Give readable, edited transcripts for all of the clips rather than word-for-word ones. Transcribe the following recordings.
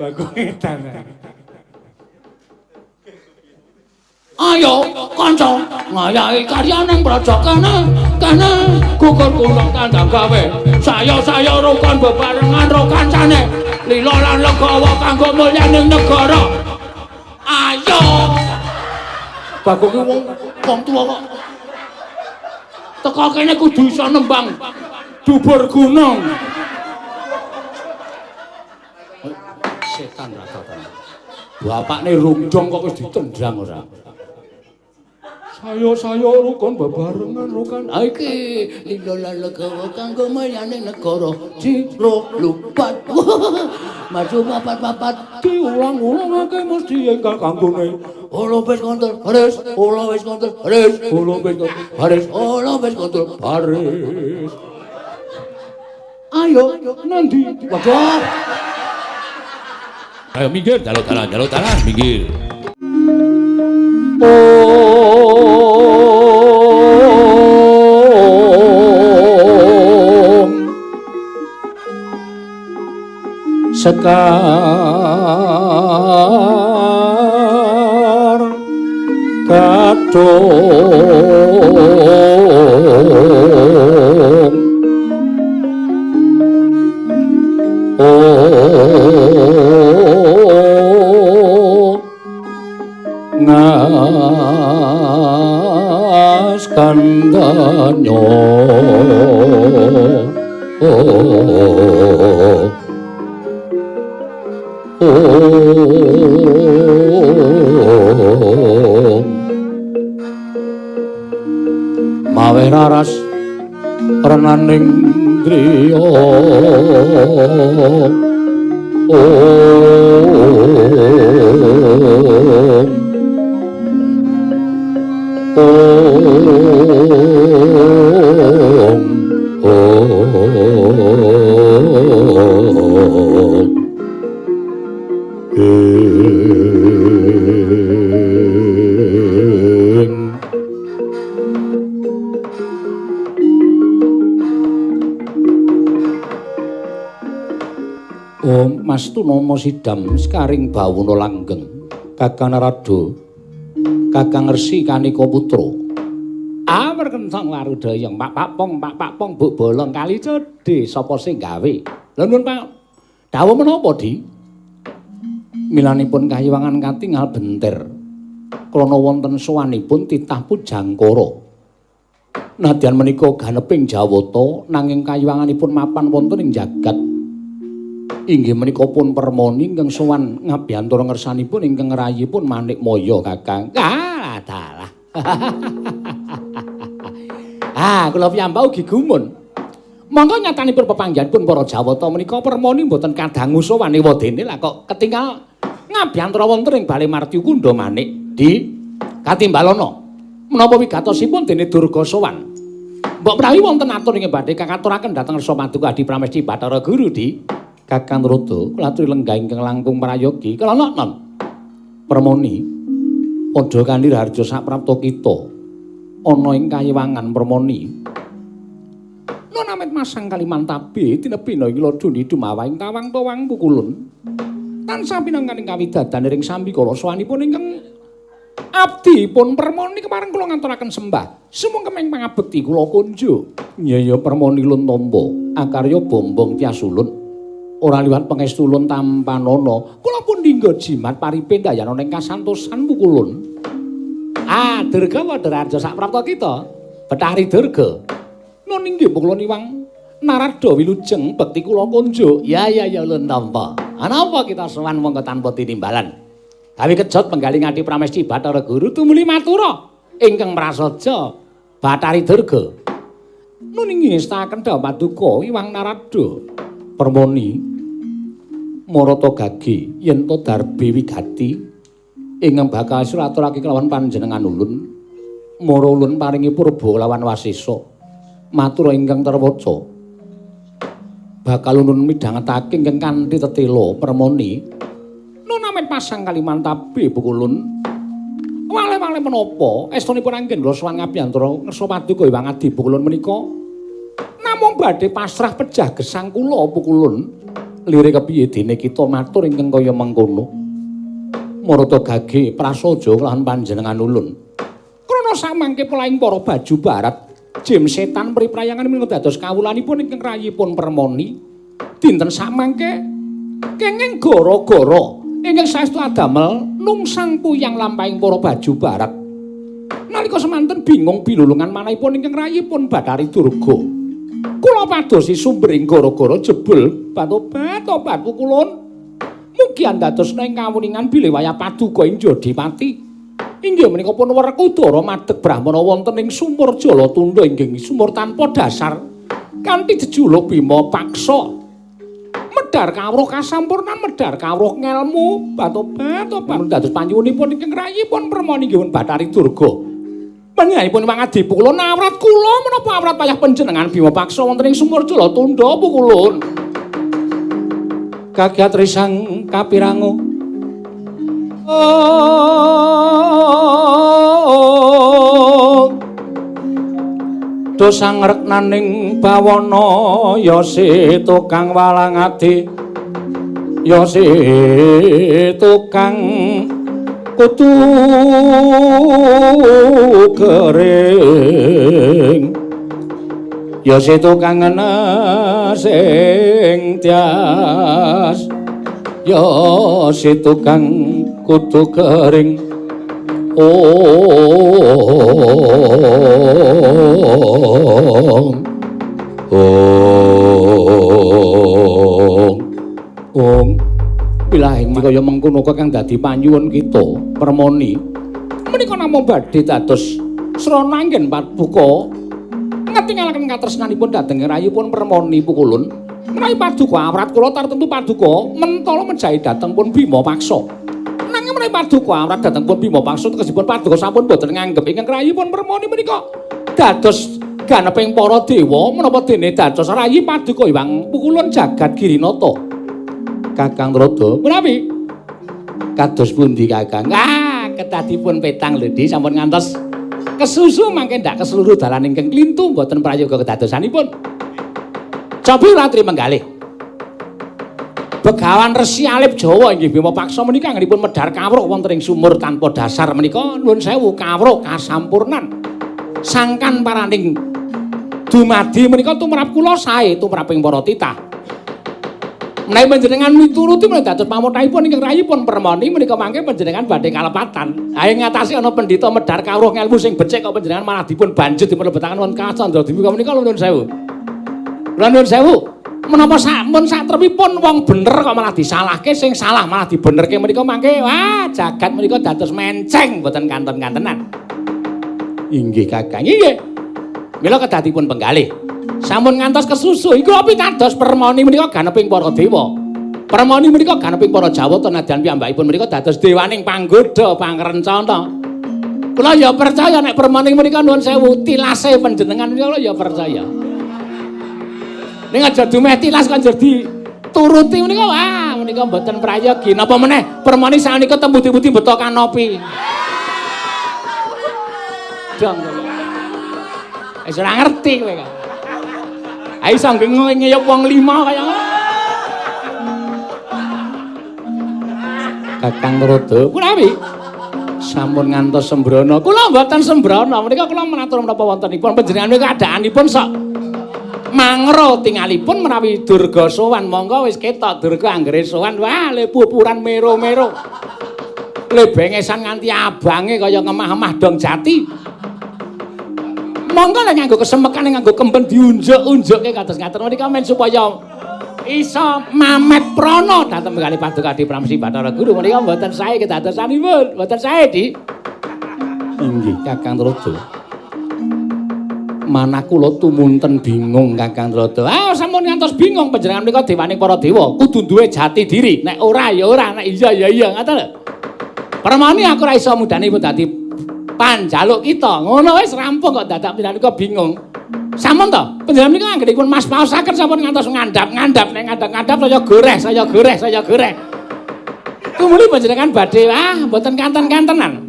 Bagong edan. Ayo kanca ngayahi karya ning praja kene kene gugur gunung tandang gawe saya-saya rukun bebarengan ro kancane lila lan legawa kanggo mulyaning negara. Ayo Bagong ki wong wong tuwa kok teko kene kudu iso nembang dubur gunung. Setan ra tenan. Bapakne rungdong kok wis ditendang ora. Sayo-sayo rukun bebarengan rukun. Ha iki lila lan legawa kanggo mulyane negara. Ciro lupat. Maju papat-papat Diulang-ulangake mesti enggal kanggone. Olo wis kontul, baris. Olo wis kontul, baris. Olo wis kontul, baris. Olo wis kontul, baris. Ayo nandi? Waduh. Ayo minggir, jaluk dalan, jaluk dalan, minggir. Om Sekar Gadung Om Ngas kandanyo mawe raras renaning griya. Om Om Om Ing Om Mastu Nama Sidam Sekaring Bawana Langgeng Kakang Narada Kakang Resi Kanika Putra. Amerkentong warudayang Pak Pakpong Pak Pakpong Buk Bolong Kali Cedhe sapa sing gawe? Lha nuwun Pak. Dawuh menapa, Di? Milanipun kayiwangan katingal benter krana wonten sowanipun titah Pujangkara. Nadyan menika ganeping Jawata nanging kayiwanganipun mapan wonten ing jagat. Inggih menika pun permoni ingkang sowan ngabiyantara ngersanipun ingkang ngrayipun Manikmaya, Kakang. Ah, dalah. Ah, kula piyambak ugi gumun. Monggo nyatanipun pepanggihanipun para Jawata menika permoni mboten kadangu sowan ewadene lah kok ketingal ngabiyantara wonten ing Bale Martyukunda Manik. Di katimbalana menapa wigatosipun dene Durga sowan? Mbok menawi wonten atur ing badhe kakaturaken dhateng Resa Paduka Adi Pramesti Bathara Guru, Di. Kakang Narada kula aturi lenggah ingkang langkung prayogi. Kula non Permoni padha kanthi raharja saprapta kita ana ing kayiwangan Permoni. Nun amit masang Kalimantabe tinebina ing laduni dumawahing tawang-tawang pukulun. Tansah pinangkaning kawidadan ring sambikala sowanipun ingkang abdi pun Permoni kepareng kula ngaturaken sembah. Sumangga kemeng pangabekti kula kunjuk. Ya ya Permoni lun tampa akarya bombong tiasulun. Ora liwat pangestu ulun tampanana. Kula pun dinggo jimat paripe ndayana ning kasantosan pukulun. Ah, Durga padha raja saprapta kita. Bethari Durga. Nun inggih kula niwang Narada wilujeng bekti kula kunjuk. Ya ya ya ulun tampa. Anapa kita sowan monggo tanpa tinimbalan. Gawe kejot penggali ngati pramesti Bathara Guru tumuli matura ingkang prasaja Bathari Durga. Nun inggih ngestakaken dawuh paduka Iwang Narada. Permoni marata gage yen to darbe wigati ingkang bakal siraturake kelawan panjenengan ulun mara ulun paringi purba lawan wasesa matur ingkang terwaca bakal ulun midhangetake ingkang kanthi tetela. Permoni nun amit pasang Kalimantabe pukulun wale-wale menapa estunipun anggen kula sowan ngabiyantara ngersa paduka Hyang Adi pukulun menika namung badhe pasrah pejah gesang kula pukulun. Lire kepiye dene kita matur ingkang kaya mengkono? Marata gage prasaja kelawan panjenengan ulun. Krana samangke polahing para baju barat, jim setan priprayangan menika dados kawulanipun ingkang rayipun Permoni. Dinten samangke kenging gara-gara ingkang saestu adamel nungsang puyang lampahing para baju barat. Nalika semanten bingung bilulungan manahipun ingkang rayipun Bathari Durga. Kula padosi sumbering gara-gara jebul batobat-obat pukulun. Mugi andadosna ing kawuningan bilih wayah paduka ing Jodipati. Inggih menika pun Werkudara madeg brahmana wonten ing sumur Jalatunda inggih sumur tanpa dasar kanthi jejuluk Bima Paksa. Medhar kawruh kasampurnan, medhar kawruh ngelmu, batobat-obat dados panyuwunipun ingkang rayipun Permoni inggih pun Bathari Durga. Panjenenganipun wangadi pukulun awrat kula menapa awrat payah panjenengan Bima Paksa wonten ing sumur Jalatunda pukulun. Kagiat risang kapirangu. Dosang reknaning bawana ya si tukang walang adi, ya si tukang kutu kering, ya si tukang sing tias, ya si tukang kutu kering. Ong ong ong bilahing kaya mengkono kang dadi panyuwun kita Permoni menika namung badhe dados srana anggen paduka ngetingalaken katresnanipun dhateng rayipun Permoni pukulun. Menawi paduka awrat kula tartemtu paduka mentala mejahi dhateng pun Bima Paksa. Nanging menawi paduka awrat dhateng pun Bima Paksa tegesipun paduka sampun boten nganggep ingkang rayipun Permoni menika dados ganeping para dewa menapa dene dados rayi paduka Hyang Pukulun jagat Girinata. Kakang Trada, menawi kados pundi Kakang? Ah, kedadipun petang lho Dik, sampun ngantos kesusu mangke ndak keseluruh dalan ingkang klintu mboten prayoga kedadosanipun. Cobi latri menggalih. Begawan Resi Alip Jawa inggih Bima Paksa menika anggenipun medhar kawruh wonten ing sumur tanpa dasar menika nuwun sewu kawruh kasampurnan. Sangkan paraning dumadi menika tumrap kula sae tumraping para titah. Menawi panjenengan mituruti menika dados pamothahipun ingkang rayipun Permoni menika mangke panjenengan badhe kalepatan. Ha ing ngatasi ana pendhita medhar kawruh ngelmu sing becik kok panjenengan malah dipun banjut dipun lebetaken wonten Kacandra Dwi menika nuwun sewu. Kula nuwun sewu. Menapa sampun satrepipun wong bener kok malah disalahke, sing salah malah dibenerke menika mangke wah jagat menika dados menceng mboten kanten-kantenan. Inggih Kakang, inggih. Mila kedadipun penggalih. Sampun ngantos kesusu iku pitados Permoni menika ganeping para dewa. Permoni menika ganeping para Jawata nadyan piyambakipun menika dados dewaning panggoda pangrencana. Kula ya percaya nek Permoni menika nuwun sewu tilase panjenengan menika kula ya percaya. Ning aja dumeh tilas kok njur dituruti menika wah menika mboten prayogi. Napa meneh Permoni sakmenika teng pundi-pundi beto kanopi. Dong. Wis ora ngerti kowe kok. Ayo iso ngeyep wong lima kaya ngono. Kakang Trada, punawi sampun ngantos sembrono. Kula mboten sembrono, menika kula matur menapa wontenipun panjenengan menika keadaanipun sok mangro tingalipun menawi Durga sowan monggo wis ketok Durga anggere sowan wah le pupuran mero-mero. Le bengesan nganti abange kaya ngemah-emah dong jati. Monggo lek nganggo kesemekan nganggo kemben diunjuk-unjukke kados ngaten menika men supaya iso mamet prana dhateng kali Paduka Adi Pramsi Bathara Guru menika mboten sae kedadosanipun, mboten sae, Dik. Inggih, Kakang Trada. Manah kula tumunten bingung Kakang Trada. Ah, sampun ngantos bingung panjenengan menika dewaning para dewa, kudu duwe jati diri. Nek ora ya ora, nek iya ya iya, ngoten lho. Permoni aku ora iso mudani pun dadi panjaluk kita. Ngono wis rampung kok dadak panjenengan menika bingung. Sampun to, panjenengan menika anggenipun mas paosaken sampun ngantos ngandhap-ngandhap, nek ngandhap-ngandhap saya goreh, saya goreh, saya goreh. Tumuli panjenengan badhe ah mboten kanten-kantenan.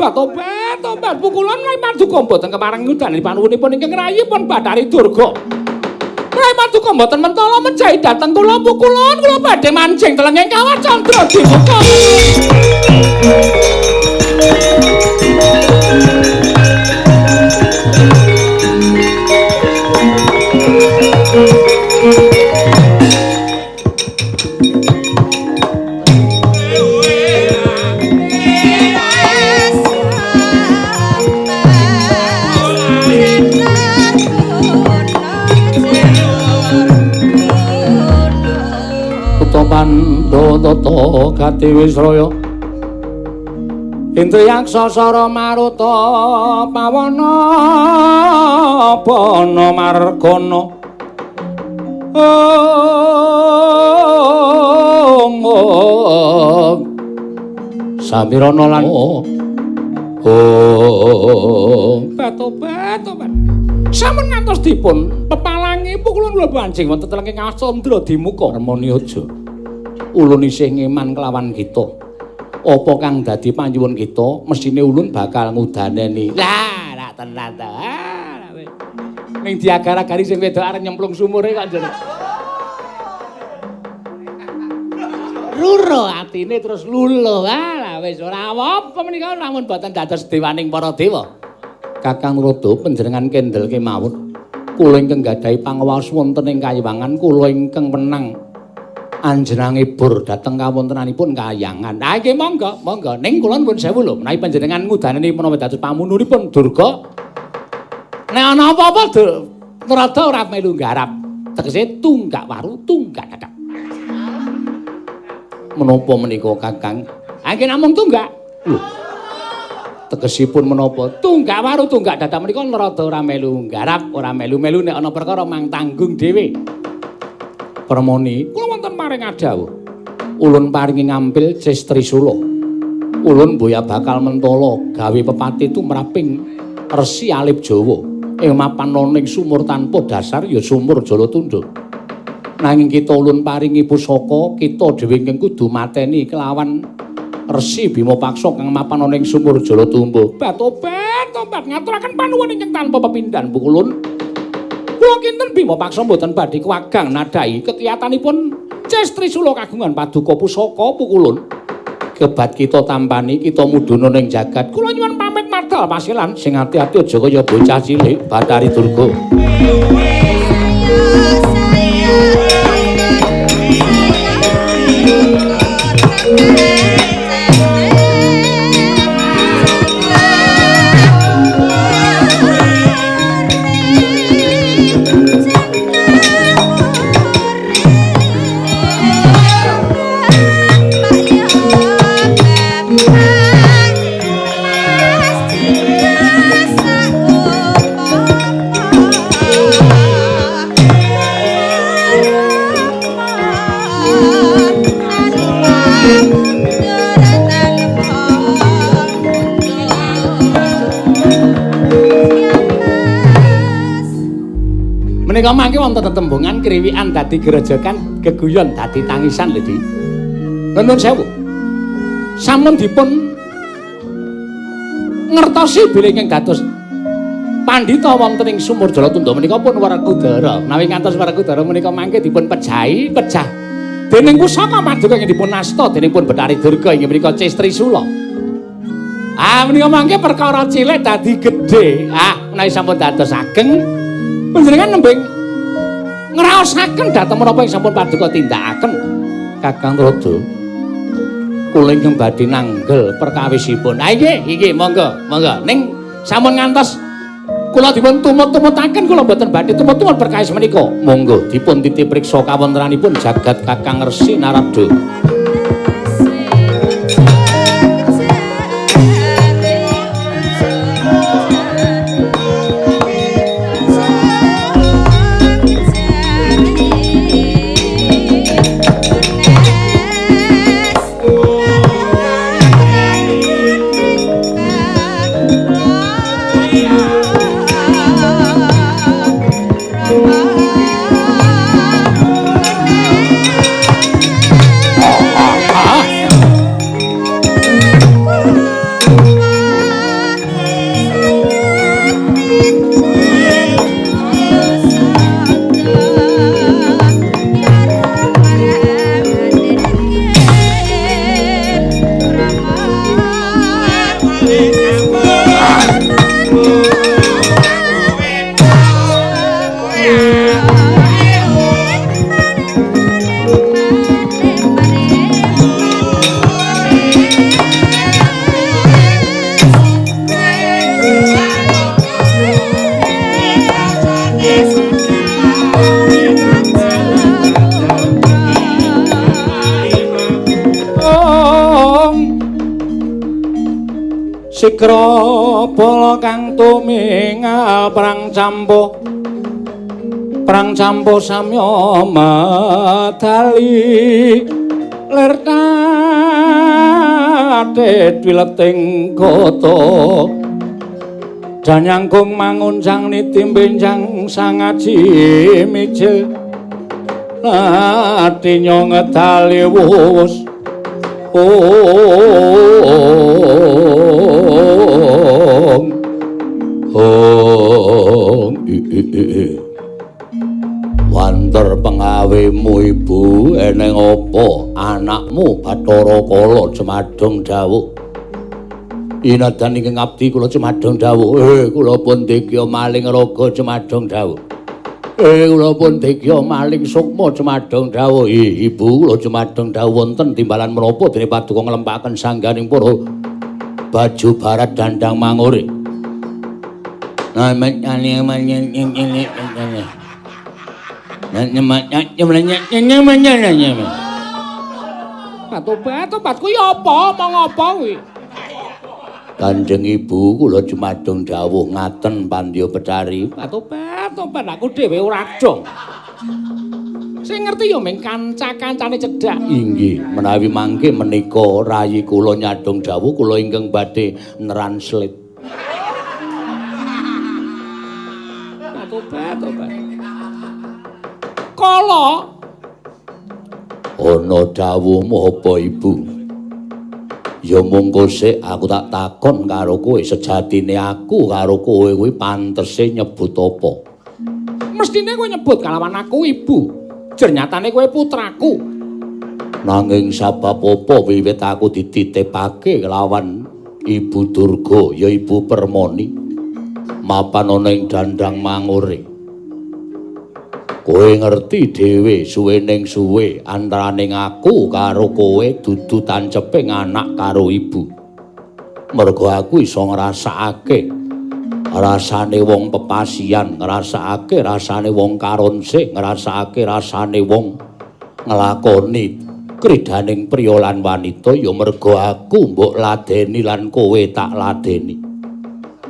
Tobat, tobat pukulan lan paduka mboten kepareng ngudani panuwunipun ingkang rayipun Bathari Durga. Rai paduka mboten mentala mejahi dhateng kula pukulun kula badhe mancing telenging kawah candra dimuka. Pandha gati wisraya Indriyaksa sara maruta pawana bana margana. Om om Samirana lan om batobat tobat. Sampun ngantos dipun pepalangi pukulun kula pancing wonten telenging Candra Dimuka. Remoni aja. Ulun isih ngeman kelawan kita. Apa kang dadi panyuwun kita, mesine ulun bakal ngudaneni. Lah, rak tenan ta. Ah, ning diagar-agari sing wedok arep nyemplung sumure kok njur. Ruro atine terus luluh. Ah, wis ora apa-apa menika lamun boten dados dewaning para dewa. Kakang Rada panjenengan kendel kemawon. Kula ingkang gadhahi pangawaos wonten ing kayiwangan, kula ingkang wenang anjenengan bur dhateng kawontenanipun kayangan. Ha nggih monggo, monggo. Ning kula nuwun sewu lho, menawi panjenengan ngudaneni menawi dados pamunuripun Durga. Nek ana apa-apa Rada ora melu nggarap. Tegese tunggak waru, tunggak dadak. Menapa menika Kakang? Ha nggih namung tunggak. Lho. Tegesipun menapa? Tunggak waru, tunggak dadak menika Rada ora melu nggarap, ora melu-melu nek ana perkara mang tanggung dhewe. Permoni, kula wonten paring adhawuh. Ulun paringi ngampil Ces Trisula. Ulun boya bakal mentala gawe pepati tumraping Resi Alip Jawa. Ing mapan ning sumur tanpa dasar ya sumur Jalatunda. Nanging kita ulun paringi pusaka, kita dhewe ingkang kudu mateni kelawan Resi Bima Paksa kang mapan ning sumur Jalatumba. Batobat, tobat ngaturaken panuwun ingkang tanpa pepindhan pukulun. Kula kinten Bima Paksa mboten badhe kewagang nadhahi kekiyatanipun Ces Trisula kagungan paduka pusaka pukulun. Kebat kita tampani kita mudhuna ning jagat. Kula nyuwun pamit madal pasilan sing ati-ati aja kaya bocah cilik Bathari Durga. Menika mangke wonten tetembungan kriwikan dadi gerojokan, geguyon dadi tangisan lho, Dik. Nuwun sewu. Sampun dipun ngertosi bilih ingkang dados pandhita wonten ing sumur Jalatunda menika pun Werkudara. Menawi ngantos Werkudara menika mangke dipun pejahi, pejah dening pusaka paduka ingkang dipun asta dening pun Bathari Durga inggih menika Ces Trisula. Ah menika mangke perkara cilik dadi gedhe. Ah menawi sampun dados ageng panjenengan nembe ngraosaken dhateng menapa ing sampun paduka tindakaken. Kakang Rada, kula ingkang badhe nanggel perkawisipun. Ah nggih, nggih monggo, monggo. Ning sampun ngantos kula dipun tumut-tumutaken, kula mboten badhe tumut-tumut perkawis menika. Monggo dipun titip priksa kawontenanipun jagat Kakang Resi Narada. Sikra bala kang tumingal perang campuh, perang campuh samya medali lir tatit wileting kota danyangkung mangunjang niti benjang sangaji mijil atinya ngedali wus. Ong ong i i i. Wanter pengawemu ibu eneng apa anakmu Bathara Kala Jemadung dawuh. Inadan ingkang abdi kula Jemadung dawuh. Kula pun dikya maling raga Jemadung dawuh. Kula pun dikya maling sukma Jemadung dawuh. Ibu kula Jemadung dawuh wonten timbalan menapa dene paduka nglempaken sangganing para baju barat dandang mangure. Tobat kuwi apa? Omong apa kuwi? Kanjeng Ibu kula Jemadung dawuh ngaten Pandya Betari. Tobat, tobat aku dhewe ora dong. Sing ngerti ya mung kanca-kancane cedhak. Inggih, menawi mangke menika rayi kula nyadong dawuh kula ingkang badhe nranslate. Tobat, tobat. Kala ana dawuhmu apa Ibu? Ya mongko sik aku tak takon karo kowe, sejatine aku karo kowe kuwi pantese nyebut apa? Mestine kowe nyebut kalawan aku ibu. Jer nyatane kowe putraku. Nanging sabab apa wiwit aku dititipake kelawan Ibu Durga ya Ibu Permoni mapan ana ing dandang mangure. Kowe ngerti dhewe suwening suwe antaraning aku karo kowe dudu tanceping anak karo ibu. Mergo aku iso ngrasakake rasane wong pepasian, ngrasakake rasane wong karonse, ngrasakake rasane wong nglakoni kridaning priya lan wanita ya mergo aku mbok ladeni lan kowe tak ladeni.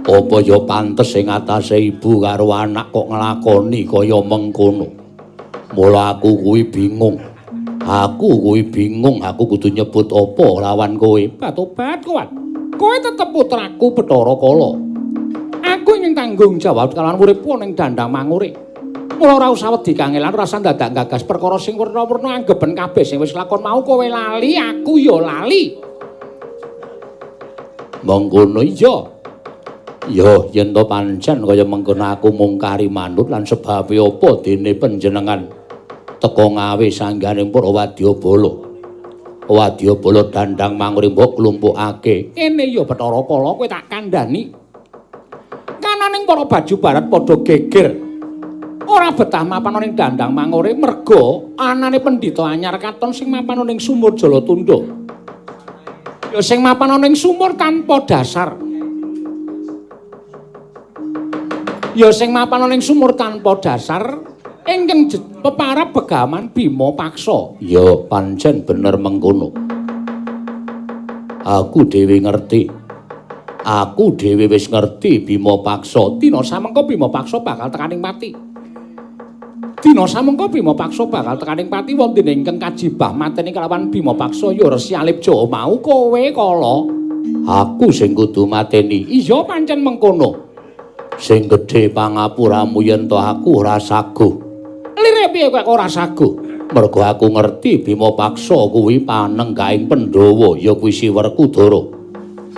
Apa ya pantes ing atase ibu karo anak kok nglakoni kaya mengkono. Mula aku kuwi bingung. Aku kuwi bingung, aku kudu nyebut apa lawan kowe. Tobat kowe. Kowe tetep putraku Bathara Kala. Aku ingin tanggung jawab kalawan uripku ning dandang mangure. Mula ora usah wedi kangelan, ora usah dadak gagas perkara sing werna-werna, anggepen kabeh sing wis lakon mau kowe lali, aku ya lali. Mengkono iya. Ya yen to pancen kaya mengkono aku mung kari manut lan sebabe apa dene panjenengan teka ngawe sangganing para wadyabala. Wadyabala dandang mangure mbok klumpukake. Kene ya Bathara Kala kowe tak kandhani. Kananing para baju barat padha geger. Ora betah mapan ning dandang mangure merga anane pendhita anyar katon sing mapan ning sumur Jalatunda. Ya sing mapan ning sumur tanpa dasar. Ya sing mapan ning sumur tanpa dasar ingkang peparab Begawan Bima Paksa. Ya pancen bener mengkono. Aku dhewe ngerti. Aku dhewe wis ngerti Bima Paksa. Dina samengko Bima Paksa bakal tekaning pati. Dina samengko Bima Paksa bakal tekaning pati wonten ingkang kajibah mateni kalawan Bima Paksa ya Resi Alip Jawa mau kowe kala. Aku sing kudu mateni. Iya pancen mengkono. Sing gedhe pangapuramu yen to aku ora saguh. Lire piye kowe ora saguh? Mergo aku ngerti Bima Paksa kuwi panenggaing Pandhawa ya kuwi si Werkudara.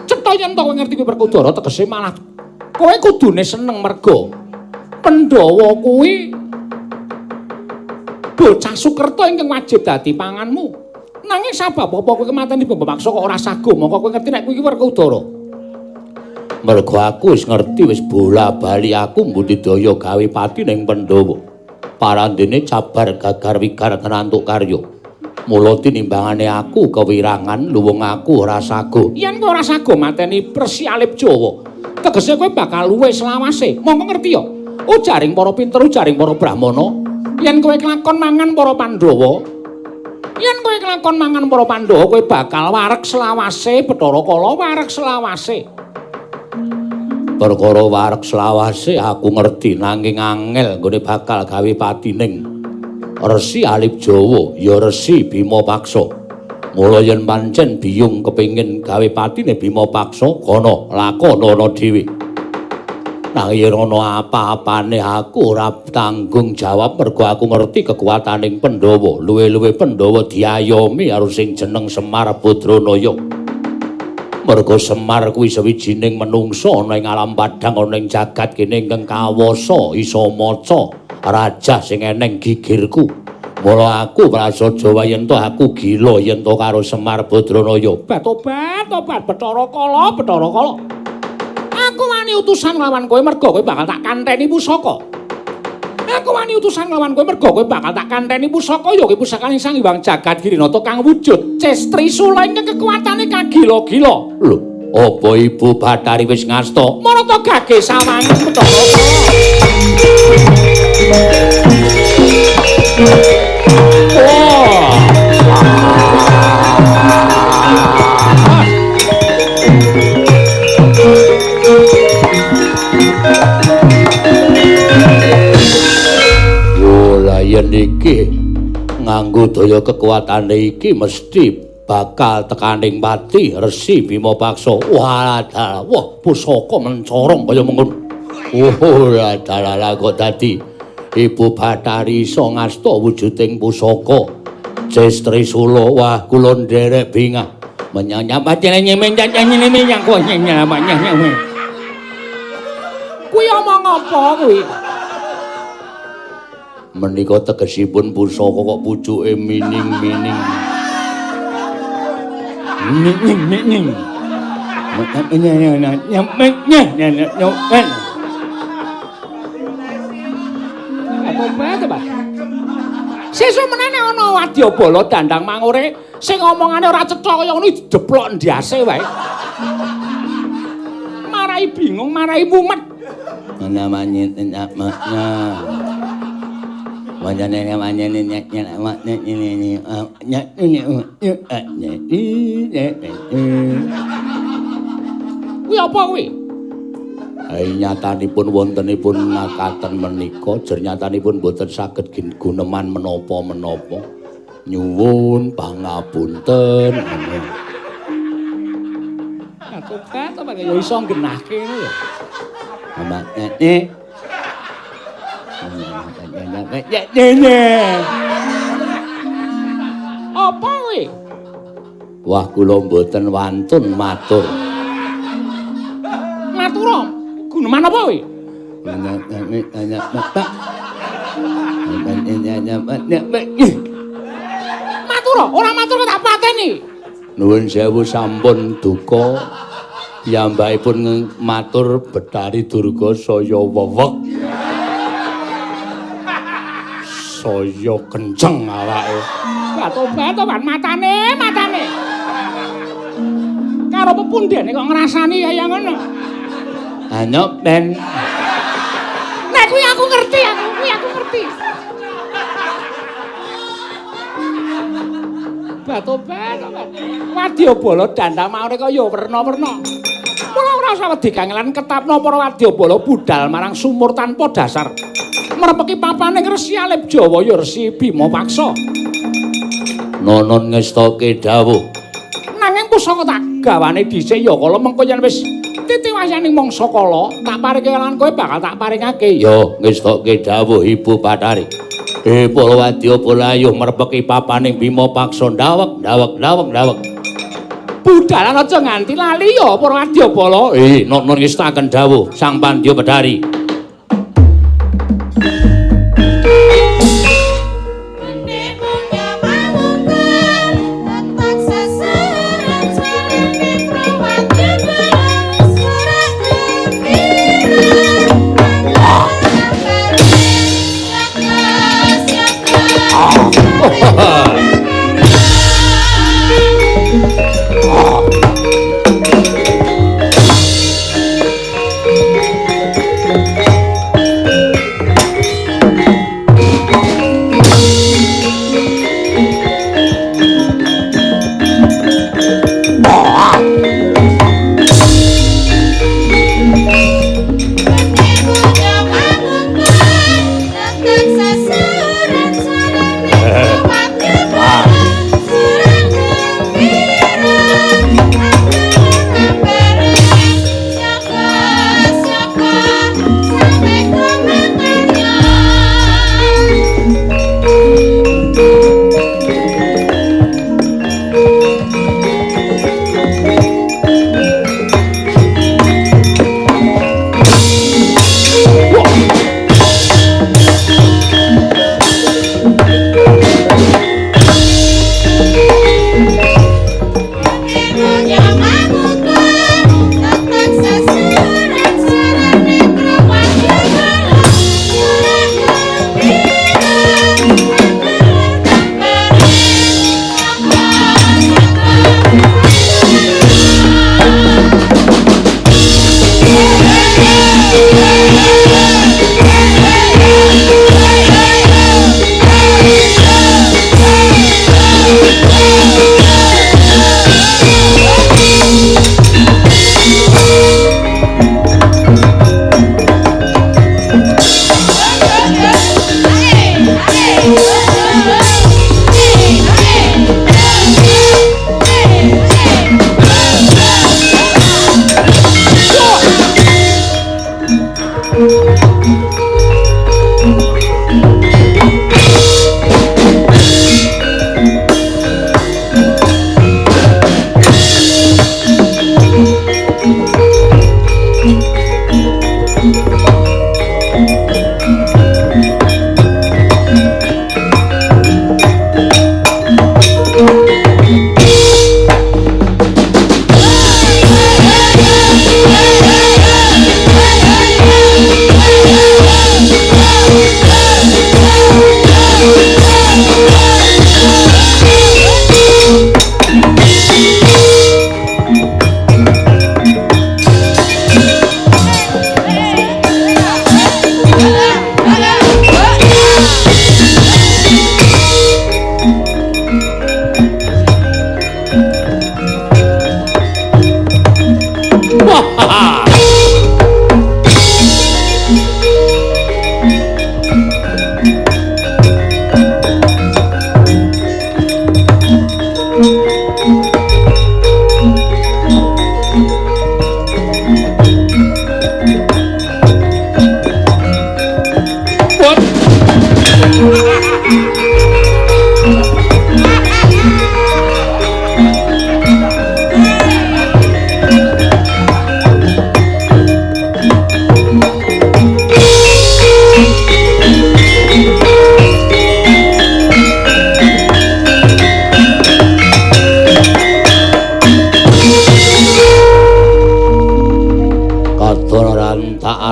Cetha yen to kowe ngerti kuwi Werkudara tegese malah kowe kudune seneng mergo Pandhawa kuwi bocah Sukerta ingkang wajib dadi panganmu. Nanging sabab apa kowe mateni Bima Paksa kok ora saguh? Mongko kowe ngerti nek kuwi Werkudara. Mergo aku wis ngerti wis bola-bali aku mbudidaya gawe pati ning Pandhawa. Parandene cabar gagar wigar tenantuk karya. Mula tinimbangane aku kewirangan luwung aku ora saguh. Yen kowe ora saguh mateni Resi Alip Jawa, tegese kowe bakal luwe selawase. Mongko ngerti ya? Ujaring para pinter, ujaring para brahmana, yen kowe kelakon mangan para Pandhawa, yen kowe kelakon mangan para Pandhawa, kowe bakal wareg selawase Bathara Kala, wareg selawase. Perkara wareg selawase aku ngerti nanging angel nggone bakal gawe patining Resi Alip Jawa ya Resi Bima Paksa. Mula yen pancen biyung kepengin gawe patine Bima Paksa kono lakonono dhewe. Nanging yen ana apa-apane aku ora tanggung jawab mergo aku ngerti kekuataning Pandhawa. Luwe-luwe Pandhawa diayomi karo sing jeneng Semar Badranaya. Mergo Semar kuwi sawijining menungsa ana ing alam padhang ana ing jagat kene ingkang kawasa iso maca rajah sing eneng gigirku. Mula aku prasaja yen to aku gila yen to karo Semar Badranaya. Tobat, tobat Bathara Kala, Bathara Kala. Aku wani utusan nglawan kowe mergo kowe bakal tak kanteni pusaka. Aku wani utusan nglawan kowe mergo kowe bakal tak kanteni pusaka ya kuwi pusakane Sang Hyang Jagat Girinata kang wujud Ces Trisula ingkang kekuatane kagila-gila. Lho, apa Ibu Bathari wis ngasta? Marata gage sawangen Bathara Kala. Wah. Yen iki nganggo daya kekuatane iki mesti bakal tekaning pati Resi Bima Paksa. Wah, wah pusaka mencorong kaya mengkono. Oh, dalah kok dadi Ibu Bathari iso ngasta wujuding pusaka Ces Trisula. Wah, kula nderek bingah. Kuwi omong apa kuwi? Menika tegesipun pusaka kok pucuke mining-mining. Mining-mining. Sesuk menene ana wadyabala dandang mangure sing omongane ora cetha kaya ngono dideplok ndase wae. Marai bingung, marai mumet. Kuwi apa kuwi? Nyatanipun wontenipun ngakaten menika jernyatanipun boten saged guneman menapa-menapa. Nyuwun pangapunten. Tobat apa ya iso nggenahke ngono ya. Apa kuwi? Wah, kula mboten wantun matur. Matur guneman apa kuwi? Matur, ora matur kok tak pateni. Nuwun sewu sampun duka piyambakipun matur Bathari Durga saya wewek. Saya kenceng awake. Batobat matane, matane. Karo pepundhene kok ngrasani kaya ngono. Anyok ben. Nek kuwi aku ngerti, aku ngerti. Batobat. Wadyabala dandang maune kaya werna-werna. Mula ora usah wedi kangelan ketapno para wadyabala budal marang sumur tanpa dasar. Merepeki papaning Resi Alip Jawa ya Resi Bima Paksa. Nonon ngestoke dawuh. Nanging pusaka tak gawane dhisik ya kala mengko yen wis titiwayaning mangsa kala tak paringke lan kowe bakal tak paringake. Ya ngestoke dawuh Ibu Bathari. Para wadyabala ayuh merepeki papaning Bima Paksa ndawek ndawek ndawek ndawek. Budalan aja nganti lali ya para wadyabala. Nonon ngestaken dawuh Sang Pandya Bathari.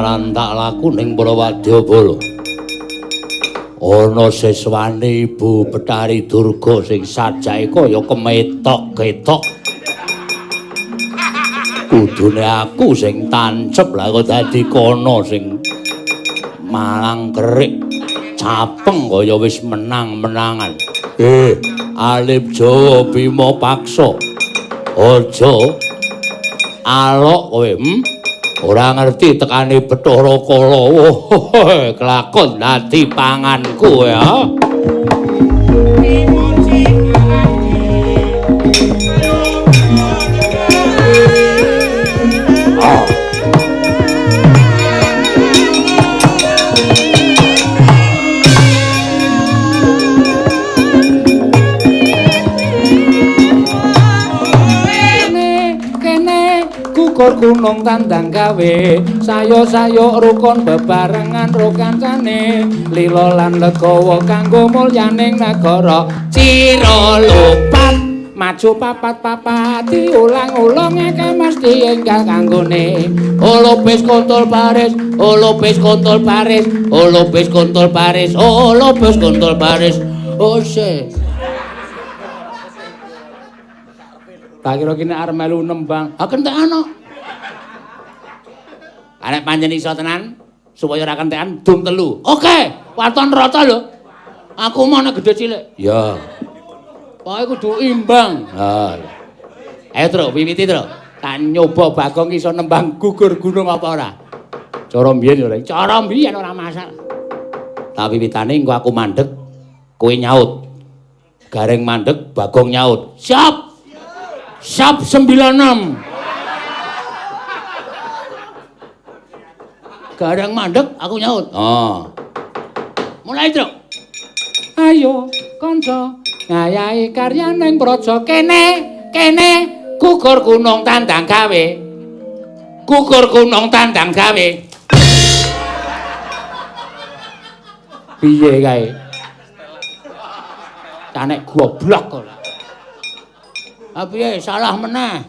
Rantak laku ning Prawadyabala. Ana siswane Ibu Bathari Durga sing sajake kaya kemetok-ketok. Kudune aku sing tancep lah kok dadi kono sing malang kerik capeng kaya wis menang-menangan. Alif Jawa Bima Paksa. Aja alok kowe, Ora ngerti tekane Bathara Kala. Kelakon dadi panganku ya. Gugur gunung tandang gawe, sayo-sayo rukun bebarengan rukancane, lila lan legawa kanggo mulyaning negara. Cira lupat maju papat-papat diulang-ulang akeh mesti enggal kanggone. Olopis kontol baris, olopis kontol baris, olopis kontol baris, olopis kontol baris. Ose. Tak kira kene arep melu nembang. Ha kentekan kok. Arek pancen iso tenan supaya ora kentekan dum telu. Oke, waton rata lho. Aku mau nek gedhe cilik. Ya. Pokoke kudu imbang. Ha. Ayo, Tru, wiwiti, Tru. Tak nyoba Bagong iso nembang gugur gunung apa ora. Cara mbiyen ora. Cara mbiyen ora masalah. Tak wiwitane engko aku mandeg, kowe nyaut. Gareng mandeg, Bagong nyaut. Siap. Siap 96. Gareng mandeg, aku nyaut. Oh. Mulai, Tru. Ayo, kanca, ngayahi karya ning praja kene, kene gugur gunung tandang gawe. Gugur gunung tandang gawe. Piye kae? Canek goblok kok. Ha piye salah meneh.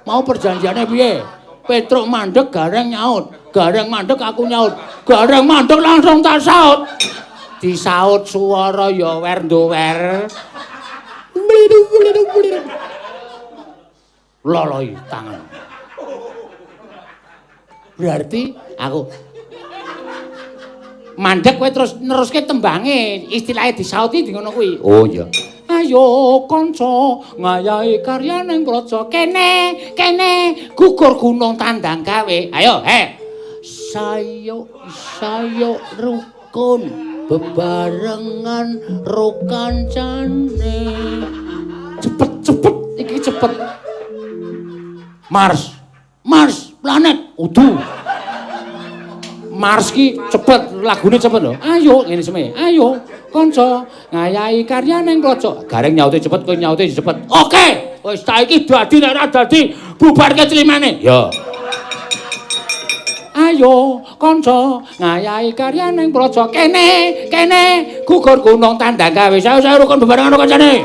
Mau perjanjiane piye? Petruk mandeg gareng nyaut. Gareng mandeg aku nyaut. Gareng mandeg langsung tak saut. Disaut suara ya wer ndower. Loloi tangan. Berarti aku mandeg kowe terus neruske tembange, istilahnya disauti di ngono kuwi. Oh iya. Ayo kanca ngayahi karya ning praja kene, kene gugur gunung tandang gawe. Ayo, he. Sayo sayo rukun bebarengan rukancane. Cepet cepet iki cepet. Mars. Mars planet udu. Mars ki cepet, lagune cepet lho. Ayo ngene seme. Ayo kanca ngayahi karya ning praja. Gareng nyaute cepet, kowe nyaute cepet. Oke, wis saiki dadi nek ora dadi bubarke climane. Ya. Ayo kanca ngayahi karya ning praja kene, kene gugur gunung tandang gawe. Sayo-sayo rukun bebarengan kancane.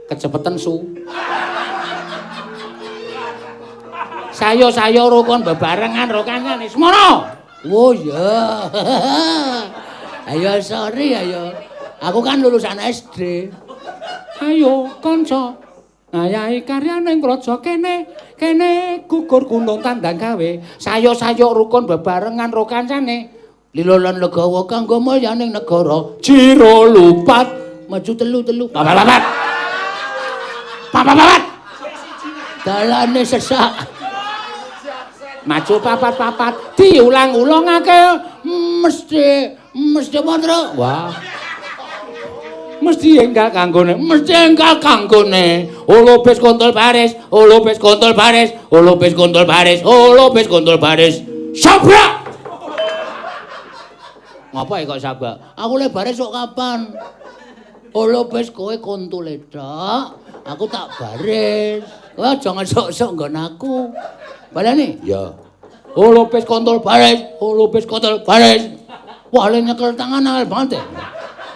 Kecepetan su. Sayo-sayo rukun bebarengan rukancane. Semono. Oh iya. Ayo sorry ayo. Aku kan lulusan SD. Ayo kanca ngayahi karya ning praja kene, kene gugur gunung tandang gawe. Sayo-sayo rukun bebarengan rukancane. Lila lan legawa kanggo mulyaning negara. Jiro lupat maju telu-telu. Papat-papat. Papat-papat. Dalane sesak. Maju papat-papat diulang-ulangake mesti mesti apa, Wah. Mesti enggal kanggone, mesti enggal kanggone. Olopes kontol baris, olopes kontol baris, olopes kontol baris, olopes kontol baris. Sabrak. Ngapa kok sabrak? Aku le baris kok kapan? Olopes kowe kontole tok, aku tak baris. Kowe aja ngesok-sok nggon aku. Baleni? Ya. Olopes kontol baris, olopes kontol baris. Wah, le nyekel tangan angel banget.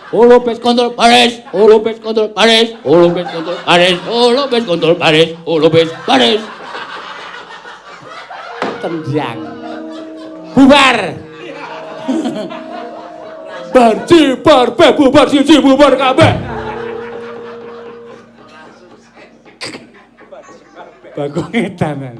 Olopes kontol baris, olopes kontol baris, olopes kontol baris, olopes kontol baris, olopes baris. Tendang. Bubar. Barji barbe bubar siji bubar kabeh. Bagong edanan.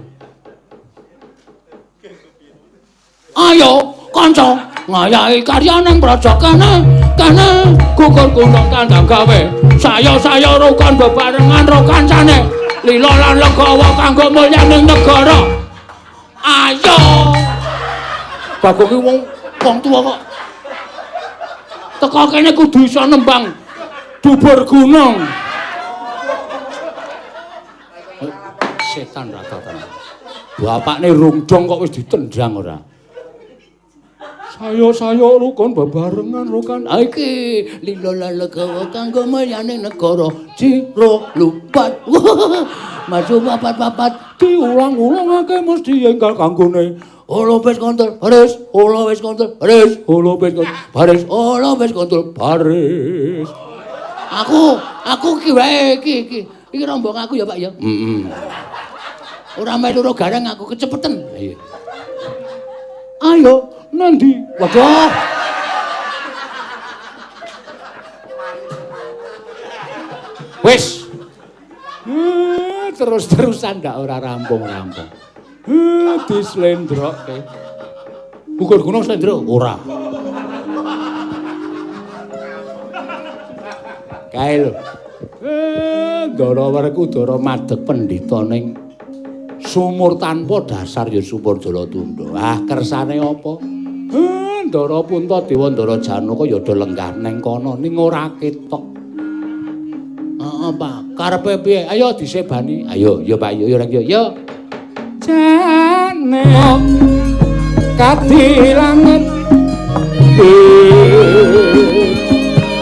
Ayo kanca ngayahi karya nang praja kene kene gugur gunung tandang gawe saya-saya rukun bebarengan rokancane lila lan legawa kanggo mulyaning negara. Ayo Bagong ki wong wong tuwa kok teko kene kudu iso nembang dubur gunung. Setan rata tenan. Bapakne rungdong kok wis ditendang ora. Sayo-sayo rukun bebarengan rukun. Ha iki lila lan legawa kanggo mulyaning negara. Ciro lupat. Maju papat-papat diulang-ulangake mesti enggal kanggone. Olopes kontol baris, olopes kontol baris, olopes kontol baris, olopes kontol baris. Aku iki wae iki iki. Iki rombong aku ya, Pak ya. Heeh. Ora melu ro gareng aku kecepeten. Iya. Ayo nanti. Waduh. Wis. Terus-terusan ndak ora rampung-rampung. Dislendrokke. Gugur gunung slendro ora. Kae lho. Ndara Werkudara madeg pendhita ning sumur tanpa dasar ya sumur Jalatunda. Ah kersane apa? Ndara Puntadewa Ndara Janaka ya do lenggah ning kono ning ora ketok. Heeh, Pak. Karepe piye? Ayo disebani. Ayo, ya Pak, yo yo yo. Jane kadilanget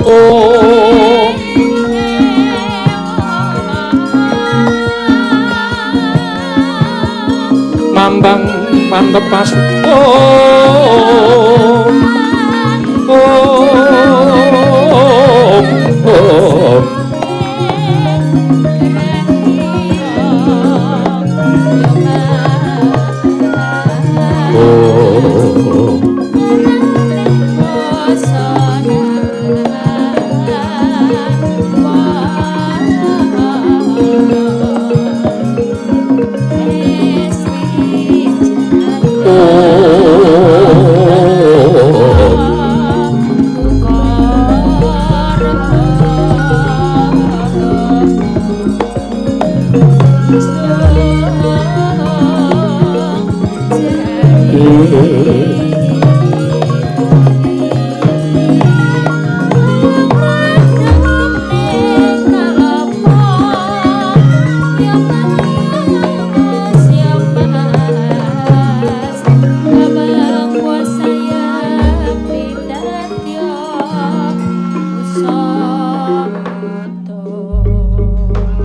oh mambang pantepas oh oh oh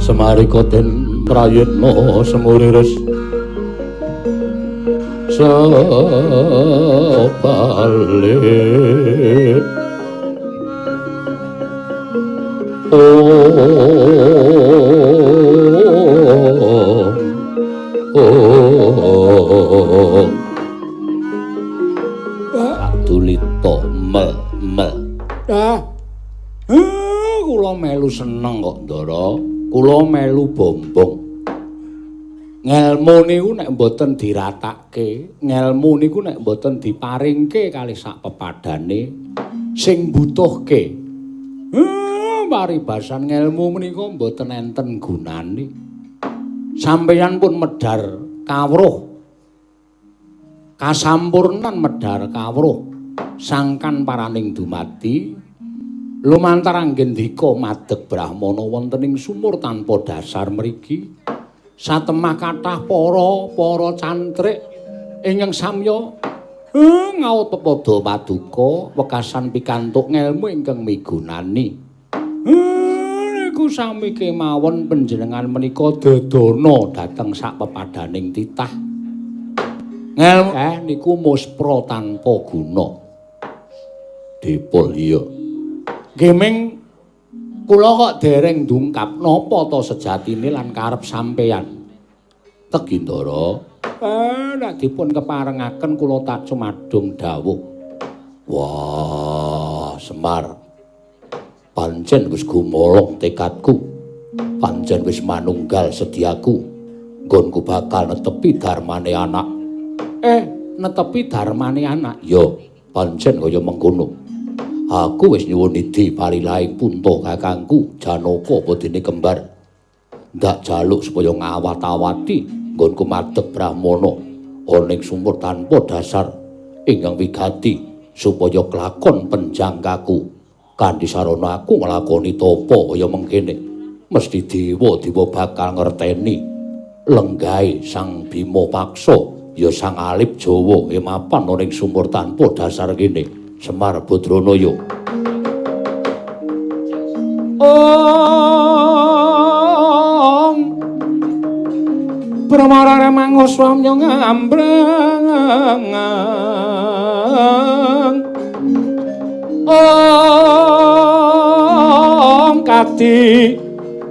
Semarika den prayitna semuriris sebalik oh oh Kadulita mel mel kula melu seneng kok Ndara. Kula melu bombong. Ngelmu niku nek mboten diratake, ngelmu niku nek mboten diparingke kalih sak pepadane sing mbutuhke. Paribasan ngelmu menika mboten enten gunane. Sampeyan pun medhar kawruh. Kasampurnan medhar kawruh sangkan paraning dumadi lumantar anggendika madeg brahmana wonten ing sumur tanpa dasar mriki. Satemah kathah para cantrik ingkang samya ngaut pepada paduka wekasan pikantuk ngelmu ingkang migunani. Niku sami kemawon panjenengan menika dadana dhateng sak pepadaning titah. Ngelmu niku muspra tanpa guna. Dipul iya. Nggih ming kula kok dereng ndungkap napa ta sejatine lan karep sampeyan. Tegindara, nek dipun keparengaken kula tak cumadung dawuh. Wah, Semar. Pancen wis gumolong tekadku. Pancen wis manunggal sediaku. Nggonku bakal netepi darmane anak. Netepi darmane anak. Ya, pancen kaya mengkono. Aku wis nyuwun idi palilaing punta kakangku Janaka apa dene kembar. Ndak jaluk supaya ngawat-awati nggonku madeg brahmana ana ing sumur tanpa dasar ingkang wigati supaya kelakon penjangkaku. Kanthi sarana aku nglakoni tapa kaya mengkene, mesti dewa-dewa bakal ngerteni lenggahe Sang Bima Paksa ya Sang Alip Jawa mapan ana ing sumur tanpa dasar kene. Semar Badranaya. Ong Brahmara manguswamya ngambrang. Ong kadi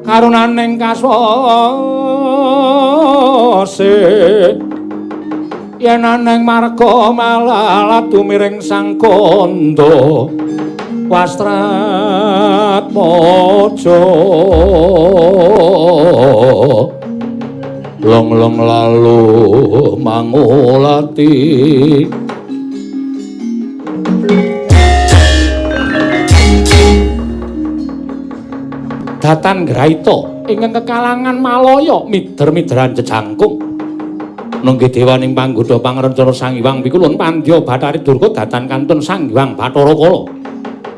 karunaning kaswase yen aneng marga malalat tumiring sang kandha wastratmaja long-long lalu mangulati. Datan Graita ingkang kekalangan Malaya mider-mideran jejangkung. Nengge dewaning panggoda pangrencana Sang Hyang Pikulun Pandya Bathari Durga datan kantun Sang Hyang Bathara Kala.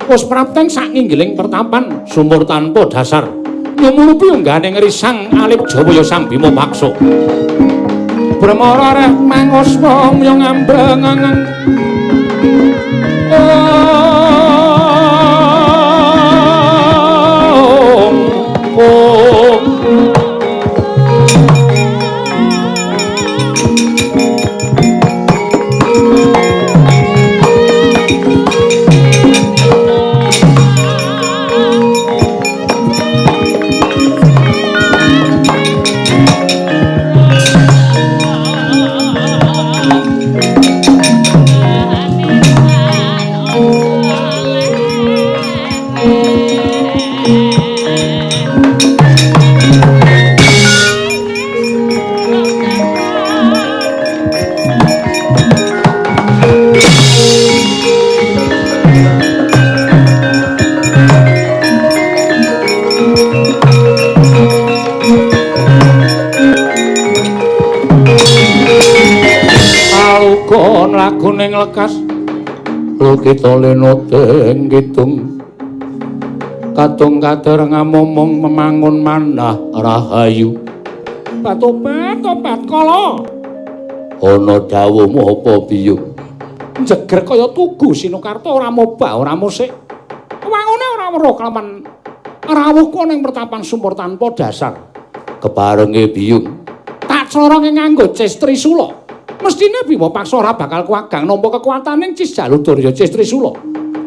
Wis prapteng sak nginggiling pertapan sumur tanpa dasar. Nyumulupi unggahane ngrisang Alip Jawa ya Sang Bima Paksa. Brahmara reh manguswa mya ngambreng. Om. Laguning lekas lukita lenoting kidung katung kader ngamomong memangun manah rahayu. Batobat-tobat kala ana dawuhmu apa biyung? Jeger kaya tugu Sinukarta ora mobah ora musik, wangune ora weruh kelawan rawuhku ning pertapan sumur tanpa dasar. Keparenge biyung tak cloronge nganggo Cis Trisula. Mestine Bima Paksa ora bakal kuwagang nampa kekuataning Cis Jaludurya Cis Trisula.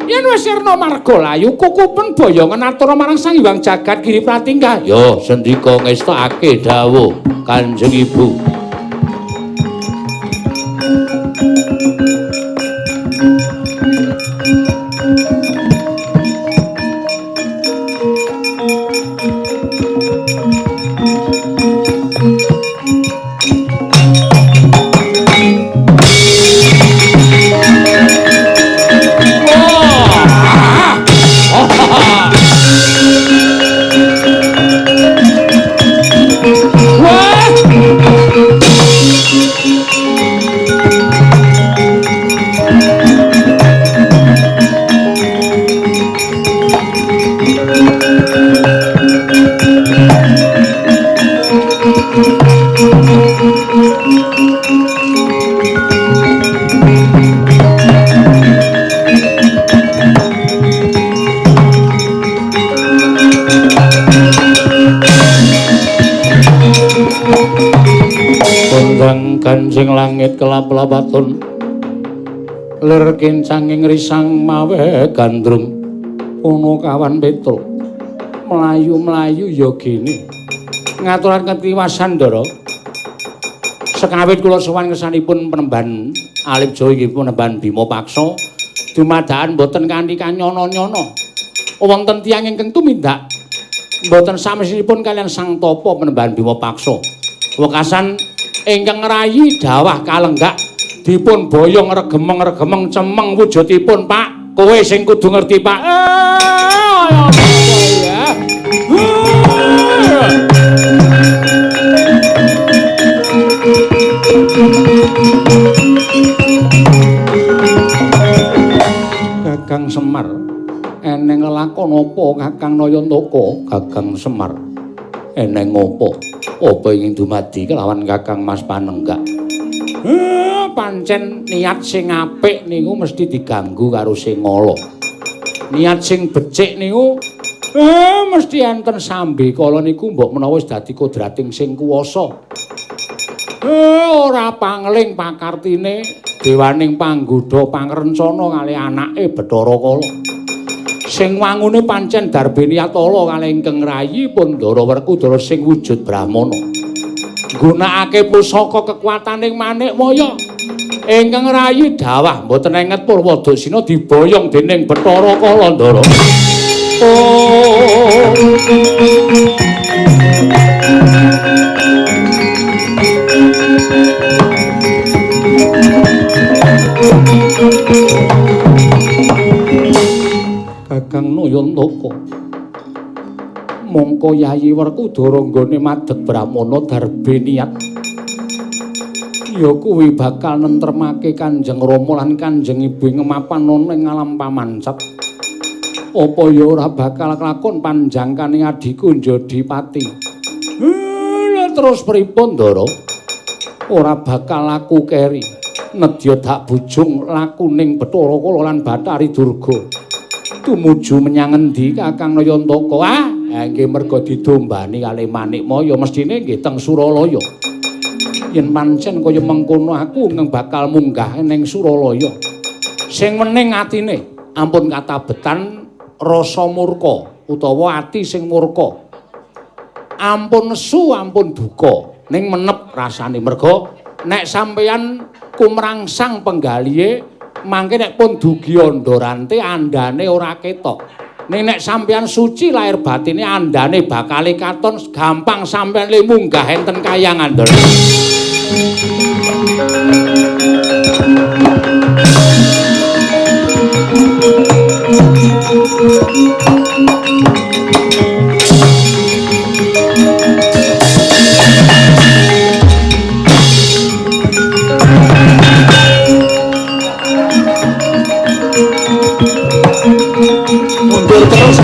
Yen wis sirna marga layu kukupen boyongan atur marang Sang Hyang Jagat Giri Pratingga. Ya sendika ngestokake dawuh Kanjeng Ibu. Kancing langit kelap-lapatun lir kincanging risang mawe gandrung Punakawan Petruk mlayu-mlayu ya gene ngaturaken tiwasan Ndara. Sekawit kula sowan ngersanipun Penemban Alip Jawa inggih Penemban Bima Paksa dumadakan boten kanthi kanyana-nyana. Wonten tiyang ingkang tumindak boten samisipun kaliyan Sang Tapa Penemban Bima Paksa. Wekasan ingkang ngrayi dawah kalenggak dipun boyong regemeng-regemeng cemeng wujudipun Pak. Kowe sing kudu ngerti Pak. Ya. Kakang Semar eneng lelakon apa Kakang Nayantaka? Kakang Semar eneng apa? Apa ingin dumadi kelawan Kakang Mas Panenggak? Pancen niat sing apik niku mesti diganggu karo sing ala. Niat sing becik niku mesti enten sambekala niku mbok menawa wis dadi kodrating sing kuwasa. Ora pangling pakartine dewaning panggodha pangrencana kali anake Bathara Kala. Sing wangune pancen darbe niat ala kalih ingkang rayi Pandhara Werkudara sing wujud Brahmana. Nggunakake pusaka kekuataning Manikmaya ingkang rayi dawah mboten enget Purwodaksina diboyong dening Bathara Kala Ndara. Oh. Kakang Nayantaka mongko Yayi Werkudara nggone madeg Brahmana darbe niat ya kuwi bakal nentremake Kanjeng Rama lan Kanjeng Ibu ing mapan ana ing alam pamancat. Apa ya ora bakal kelakon panjangkane adhiku njadi pati. Terus pripun Ndara? Ora bakal laku keri. Nedya dak bujung lakuning Bathara Kala lan Bathari Durga. Tumuju menyang endi Kakang Nayantaka? Ah, nggih merga didombani kalih Manikmaya mestine nggih teng Suralaya. Yen pancen kaya mengkono aku bakal munggah ning Suralaya. Sing wening atine ampun katabetan rasa murka utawa ati sing murka. Ampun nesu, ampun duka, ning menep rasane merga nek sampeyan kumrangsang penggalihe mangke nek pun dugi andharante andane ora ketok. Ning nek sampeyan suci lahir batine andane bakale katon gampang sampeyan le munggah enten kayangan Ndara. Mundur terus.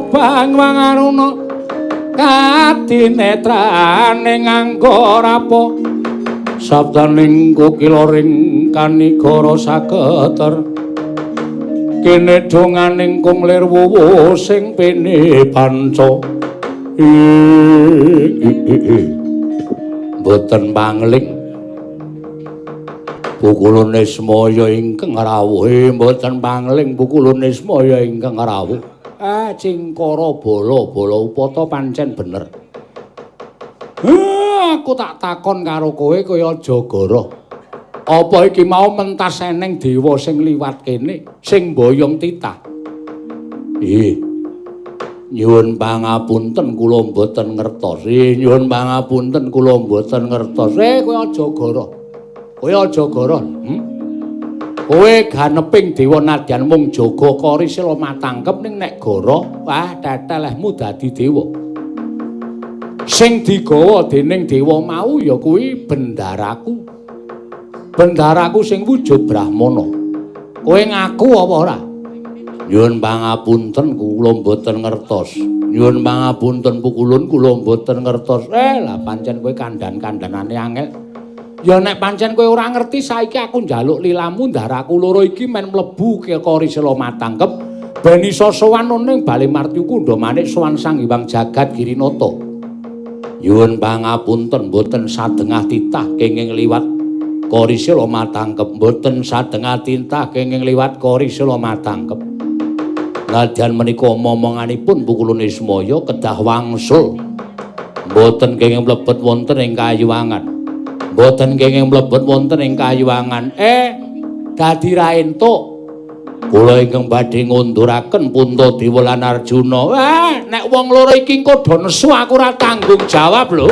Bang wangaruna kadinetrane nganggo rapa sabdaning kukila ring kanigara saketer kene donganing kung lir wuwu sing pene panca. Mboten pangling Pukulun Nismaya ingkang rawuh, mboten pangling Pukulun Nismaya ingkang rawuh. Ah, cingkara bala-bala upata pancen bener. Aku tak takon karo kowe kaya aja goroh. Apa iki mau mentas eneng dewa sing liwat kene, sing mboyong titah? Nggih. Nyuwun pangapunten kula mboten ngertos. Nyuwun pangapunten kula mboten ngertos. Kowe aja goroh. Kowe aja goroh. Kowe ganeping dewa nadyan mung jaga kori sila matangkep ning nek goroh, wah tetelehmu dadi dewa. Sing digawa dening dewa mau ya kuwi bendaraku. Bendaraku sing wujud Brahmana. Kowe ngaku apa ora? Nyuwun pangapunten kula mboten ngertos. Nyuwun pangapunten Pukulun kula mboten ngertos. Lah pancen kowe kandhan-kandhanane angel. Ya nek pancen kowe ora ngerti saiki aku njaluk lilamu ndaraku loro iki men mlebu ke Kori Sela Matangkep ben iso sowan ning Bale Martyukunda manik sowan Sang Hyang Jagat Girinata. Nyuwun pangapunten mboten sadengah titah kenging liwat Kori Sela Matangkep, mboten sadengah titah kenging liwat Kori Sela Matangkep. Nadyan menika momonganipun Pukulun Nismaya kedah wangsul. Mboten kenging mlebet wonten ing kayuwangan. Mboten kenging mlebet wonten ing kayuwangan. Dadi ra entuk. Kula ingkang badhe ngunduraken Puntadewa lan Arjuna. Wah, nek wong loro iki engko do nesu aku ora tanggung jawab lho.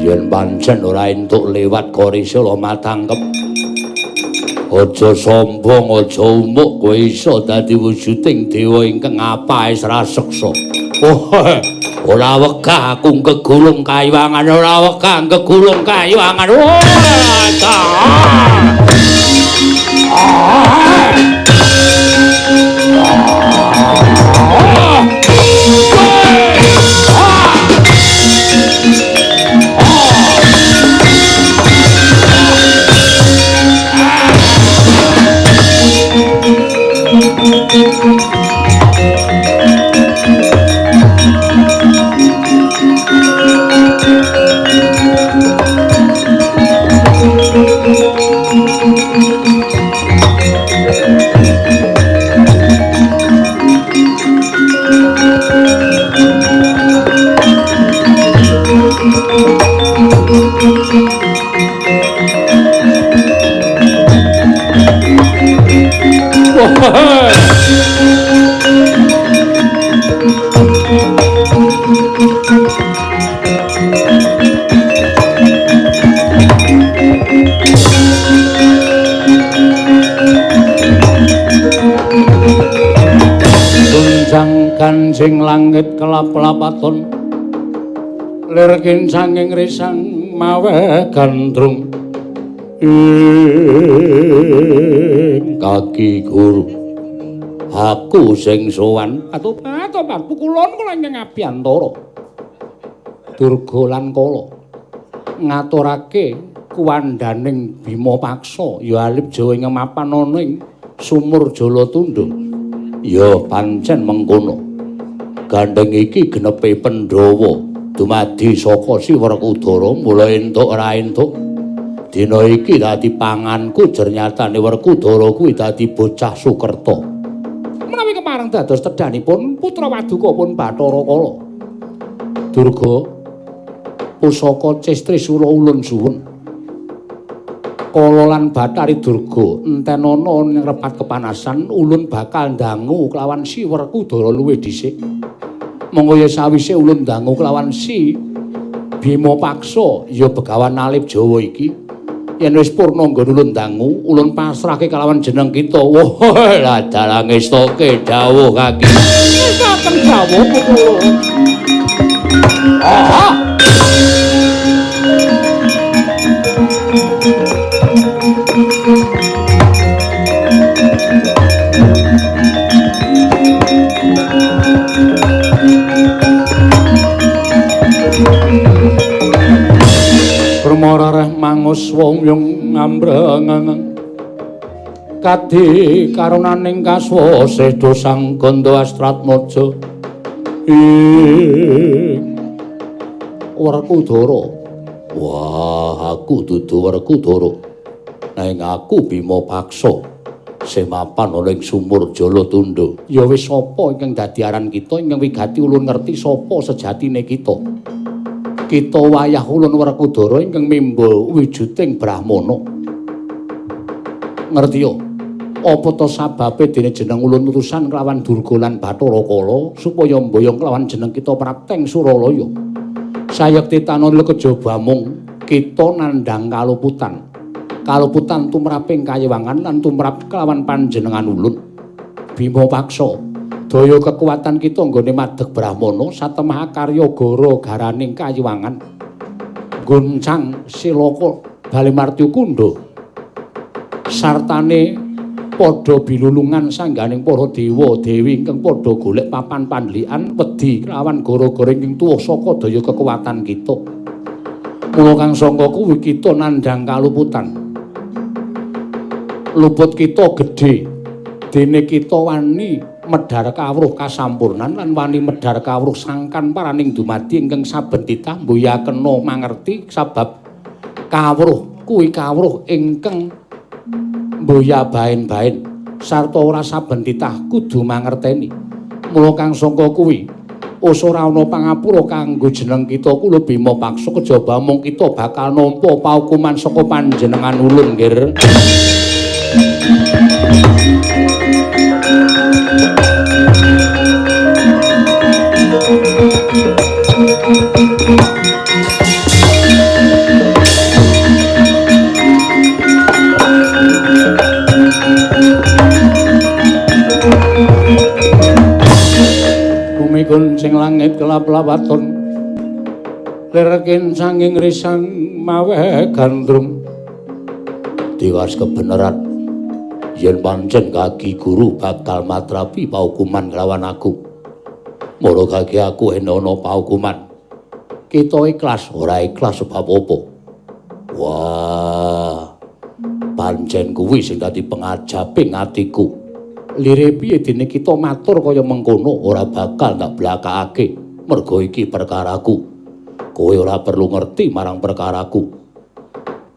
Yen pancen ora entuk lewat Kori Sela Matangkep, aja sombong, aja umuk, kowe iso dadi wujuding dewa ingkang apaes raseksa. Oh, ora wegah aku gegulung kayuwangan, ora wegah gegulung kayuwangan. Oh, Kancing langit kelap-lapaton lir kincanging risang mawe gandrung ing kaki guru aku sing sowan atopat pukulun kula ingkang abiyantara Durga lan Kala ngaturake kuwandaning Bima Paksa ya alip Jawa ing mapan ana ing sumur Jalatundha. Ya pancen mengkono. Gandeng iki genepe Pandhawa dumadi saka Si Werkudara mula entuk ora entuk dina iki dadi panganku jernyatane Werkudara kuwi dadi bocah Sukerta. Menawi kepareng dados tedhanipun putra paduka pun Bathara Kala. Durga pusaka Cestrisula ulun suwun. Kala lan Bathari Durga entenana ing repat kepanasan ulun bakal ndangu kelawan Si Werkudara luwih dhisik. Monggo ya sawise ulun ndangu kelawan Si Bima Paksa ya Begawan Alip Jawa iki. Yen wis purna nggon ulun dangu, ulun pasrahke kelawan jeneng kita. Wah, lah dalang estoke dawuh kaki. Katen dawuh kula. Ah. Kaswa umyung ngambreng kadi karunaning kaswa sedo sang Ganda Astratmaja ing Werkudara. Wah, aku dudu Werkudara, ning aku Bima Paksa sing mapan ana ing sumur Jalatunda. Ya wis sapa ingkang dadi aran kita ingkang wigati ulun ngerti sapa sejatine kita. Kita wayah ulun Werkudara ingkang mimba wujuding Brahmana. Ngerti ya? Apa ta sababe dene jeneng ulun utusan kelawan Durga lan Bathara Kala supaya mboyong kelawan jeneng kita prapteng Suralaya. Sayekti tanana kejaba mung kita nandhang kaluputan. Kaluputan tumraping kayiwangan lan tumrap kelawan panjenengan ulun. Bima Paksa, daya kekuatan kita nggone madeg Brahmana satemah karya gara garaning kayiwangan. Goncang silaka Bale Martyukunda sartane padha bilulungan sangganing para dewa dewi ingkang padha golek papan pandlikan wedi kelawan gara-gara ingkang tuwuh saka daya kekuatan kita. Mula kang sangka kuwi kita nandhang kaluputan. Luput kita gedhe dene kita wani medhar kawruh kasampurnan lan wani medhar kawruh sangkan paraning dumadi ingkang saben titah mboya kena mangerti sabab kawruh kuwi kawruh ingkang mboya baen-baen sarta ora saben titah kudu mangerteni. Mula kang sangka kuwi ora ana pangapura kanggo jeneng kita kula Bima Paksa kejaba mung kita bakal nampa paukuman saka panjenengan ulun nggih. Bumi kuncing langit kelap-lapaton lir kincanging risang mawe gandrung. Tiwas kebenaran yen pancen kaki guru bakal matrapi paukuman kelawan aku. Mara kaki aku enono paukuman. Kita ikhlas ora ikhlas sebab apa? Wah, pancen kuwi sing dadi pengajaping atiku. Lire piye dene kita matur kaya mengkono ora bakal tak blakakake mergo iki perkaraku. Kowe ora perlu ngerti marang perkaraku.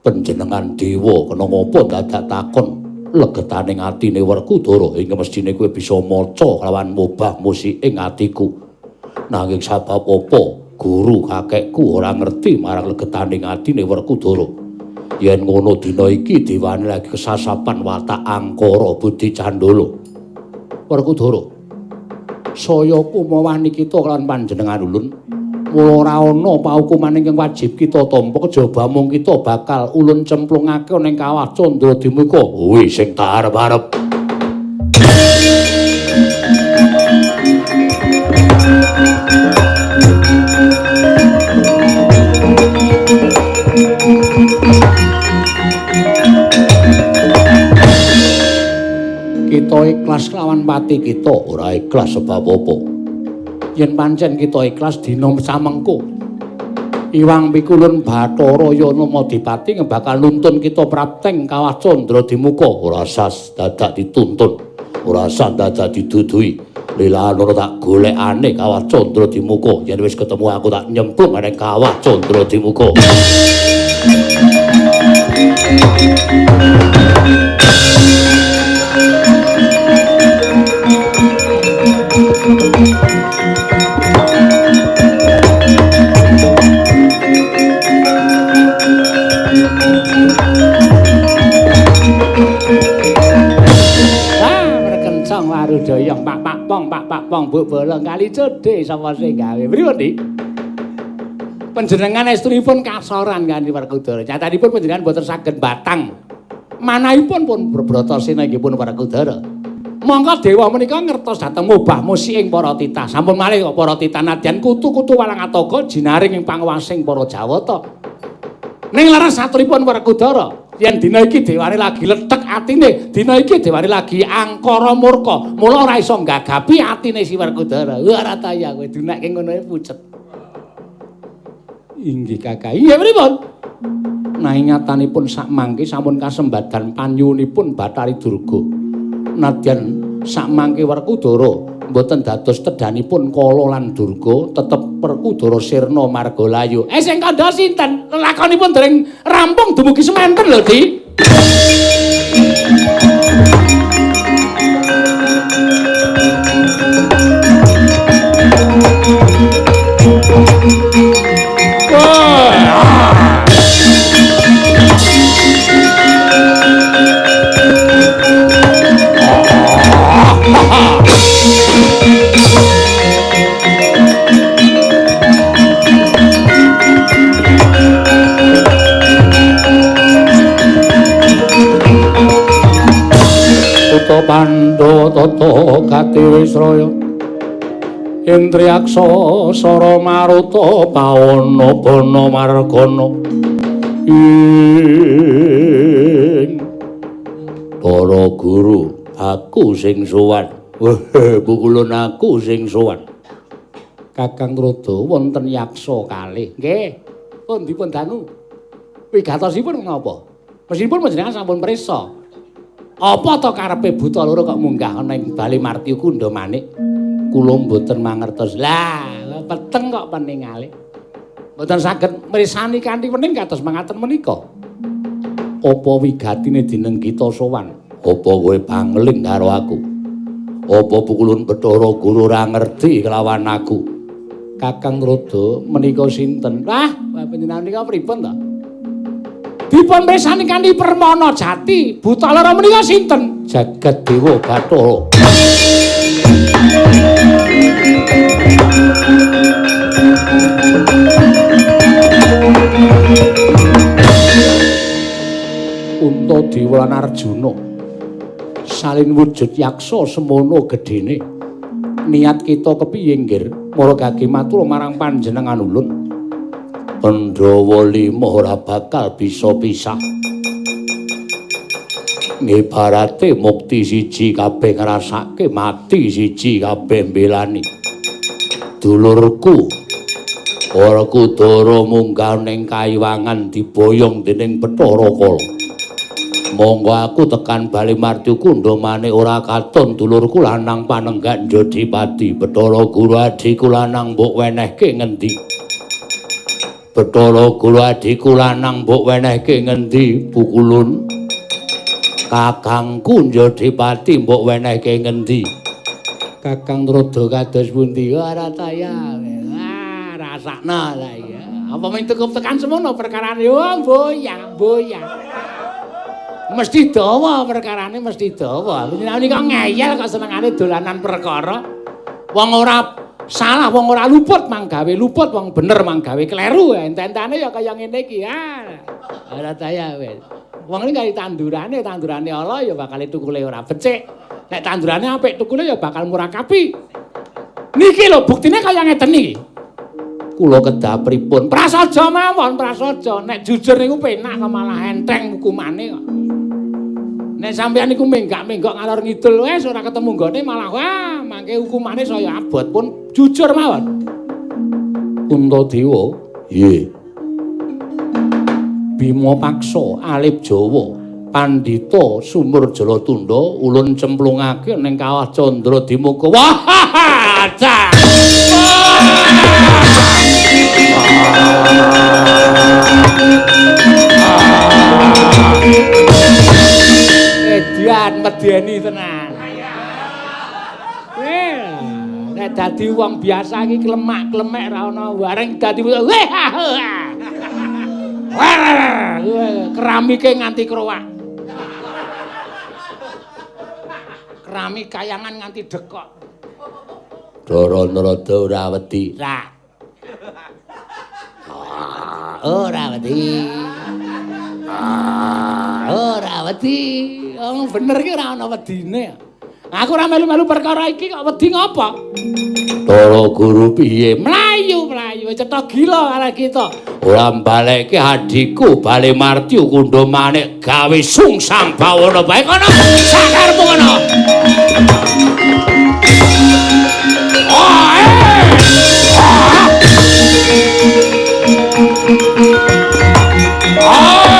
Panjenengan dewa kena ngopo dadak takon legetaning atine Werkudara ing mestine kowe bisa maca kelawan mubah musik ing atiku. Nanging sabab apa guru kakekku ora ngerti marang legetaning atine Werkudara? Yen ngono dina iki dewane lagi kesasapan watak angkara budi candala. Werkudara, saya kumawani kita kelawan panjenengan ulun. Mula ora ana paukuman ingkang wajib kita tampa kejaba mung kita bakal ulun cemplungake ning kawah Candra Dimuka. Kuwi sing tak arep-arep. Kita ikhlas kelawan pati kita, ora ikhlas sebab apa? Yen pancen kita ikhlas dina samengko Iwang Pikulun Bathara Yana Madipati bakal nuntun kita prapteng kawah Candra Dimuka. Ora sah dadak dituntun, ora sah dadak didudui. Lilan ora tak golekane kawah Candra Dimuka. Yen wis ketemu aku tak nyemplung ning kawah Candra Dimuka. Warudayang pak pak pong pak pak pong buk bolong kali cedhe sapa sing gawe. Pripun, Dik? Panjenengan estunipun kasoran kanthi Werkudara. Nyatanipun panjenengan boten saged batang. Manahipun pun Bratasena inggih pun Werkudara. Mongko dewa menika ngertos dhateng mubah musiking para titah. Sampun malih kok para titah nadyan kutu-kutu walang atoga jinaring ing panguwasing para Jawata. Ning leres aturipun Werkudara, yen dina iki dewane lagi lethek atine, dina iki dewane lagi angkara murka, mula ora iso nggagapi atine si Werkudara. Ora ta ya kowe dinekke ngono e pucet. Inggih Kakak. Iya pripun? Nanging nyatanipun sakmangke sampun kasembadan panyuwunipun Bathari Durga. Nadyan sakmangke Werkudara mboten dados tedhanipun Kala lan Durga, tetep Werkudara sirna marga layu. Sing kandha sinten? Lelakonipun dereng rampung dumugi sementen lho, Di. Pandha tata gati wisraya Indriyaksa sara maruta pawana bana margana ing Para guru aku sing sowan. Pukulun aku sing sowan. Kakang Rada wonten yaksa kalih. Nggih. Pun dipun dangu. Wigatosipun menapa? Mesthipun panjenengan sampun prisa. Apa to karepe buta loro kok munggah ana ing Bale Martyukunda manik? Kula mboten mangertos. Lah, peteng kok peningale. Mboten saged mrisani kanthi wening kados mangaten menika. Apa wigatine dineng kita sowan? Apa kowe pangling karo aku? Apa pukulun Bathara Guru ora ngerti kelawan aku? Kakang Rada menika sinten? Wah, panjenengan menika pripun to? Dipun pirsani kanthi permana jati, buta loro menika sinten? Jagat Dewa Bathara. Puntadewa lan Arjuna salin wujud yaksa semono gedene. Niat kita kepiye nggir? Mara gage matur marang panjenengan ulun. Pandhawa lima ora bakal bisa pisah. Ngibarate mukti siji kabeh ngrasake, mati siji kabeh mbelani. Dulurku Werkudara munggah ning kayiwangan diboyong dening Bathara Kala. Monggo aku tekan Bale Martyukunda manik ora katon dulurku lanang panenggak Njodipati. Bathara Guru adhiku lanang mbok wenehke ngendi? Bathara Guru adhiku lanang mbok wenehke ngendi? Pukulun kakangku Njodipati mbok wenehke ngendi? Kakang Rada kados pundi? Ora taya. Wah, rasakno ta iya. Apa mung cukup tekan semono perkarane? Oh, mboyang, mboyang. Mesti dawa perkarane, mesti dawa. Panjenengan kok ngeyel kok senengane dolanan perkara. Wong ora salah, wong ora luput manggawe luput, wong bener manggawe kleru. Enten-entane ya kaya ngene iki. Ah, ora daya wis. Wong iki kaya tandurane, tandurane ala ya bakal tukule ora becik. Nek tandurane apik tukule ya bakal murakabi. Niki lho buktine kaya ngeten iki. Kula kedah pripun? Prasaja mawon, prasaja. Nek jujur niku penak kok malah enteng hukumane kok. Nek sampeyan niku menggak-menggok ngalor ngidul wis ora ketemu nggone malah wah mangke hukumane saya abot pun jujur mawon. Puntadewa, nggih. Bima Paksa Alip Jawa, Pandhita Sumur Jalatunda ulun cemplungake ning kawah Candra Dimuka. Wah, cah. Edian medeni tenan. Nek dadi wong biasa iki klemak-klemek ra ono bareng dadi weh. Keramike nganti krowak. Keramik kayangan nganti dekok. Dara Narada ora wedi. Ra. Ora wedi. Ora wedi. Wong bener iki ora ana wedine. Aku ora melu-melu perkara iki kok wedi ngopo? Para guru piye? Mlayu-mlayu cetha gila karo kita. Ora mbalekke adhiku Bale Martyukunda manik gawe sungsang bawana bae kono. Sakarepmu kono. Oh,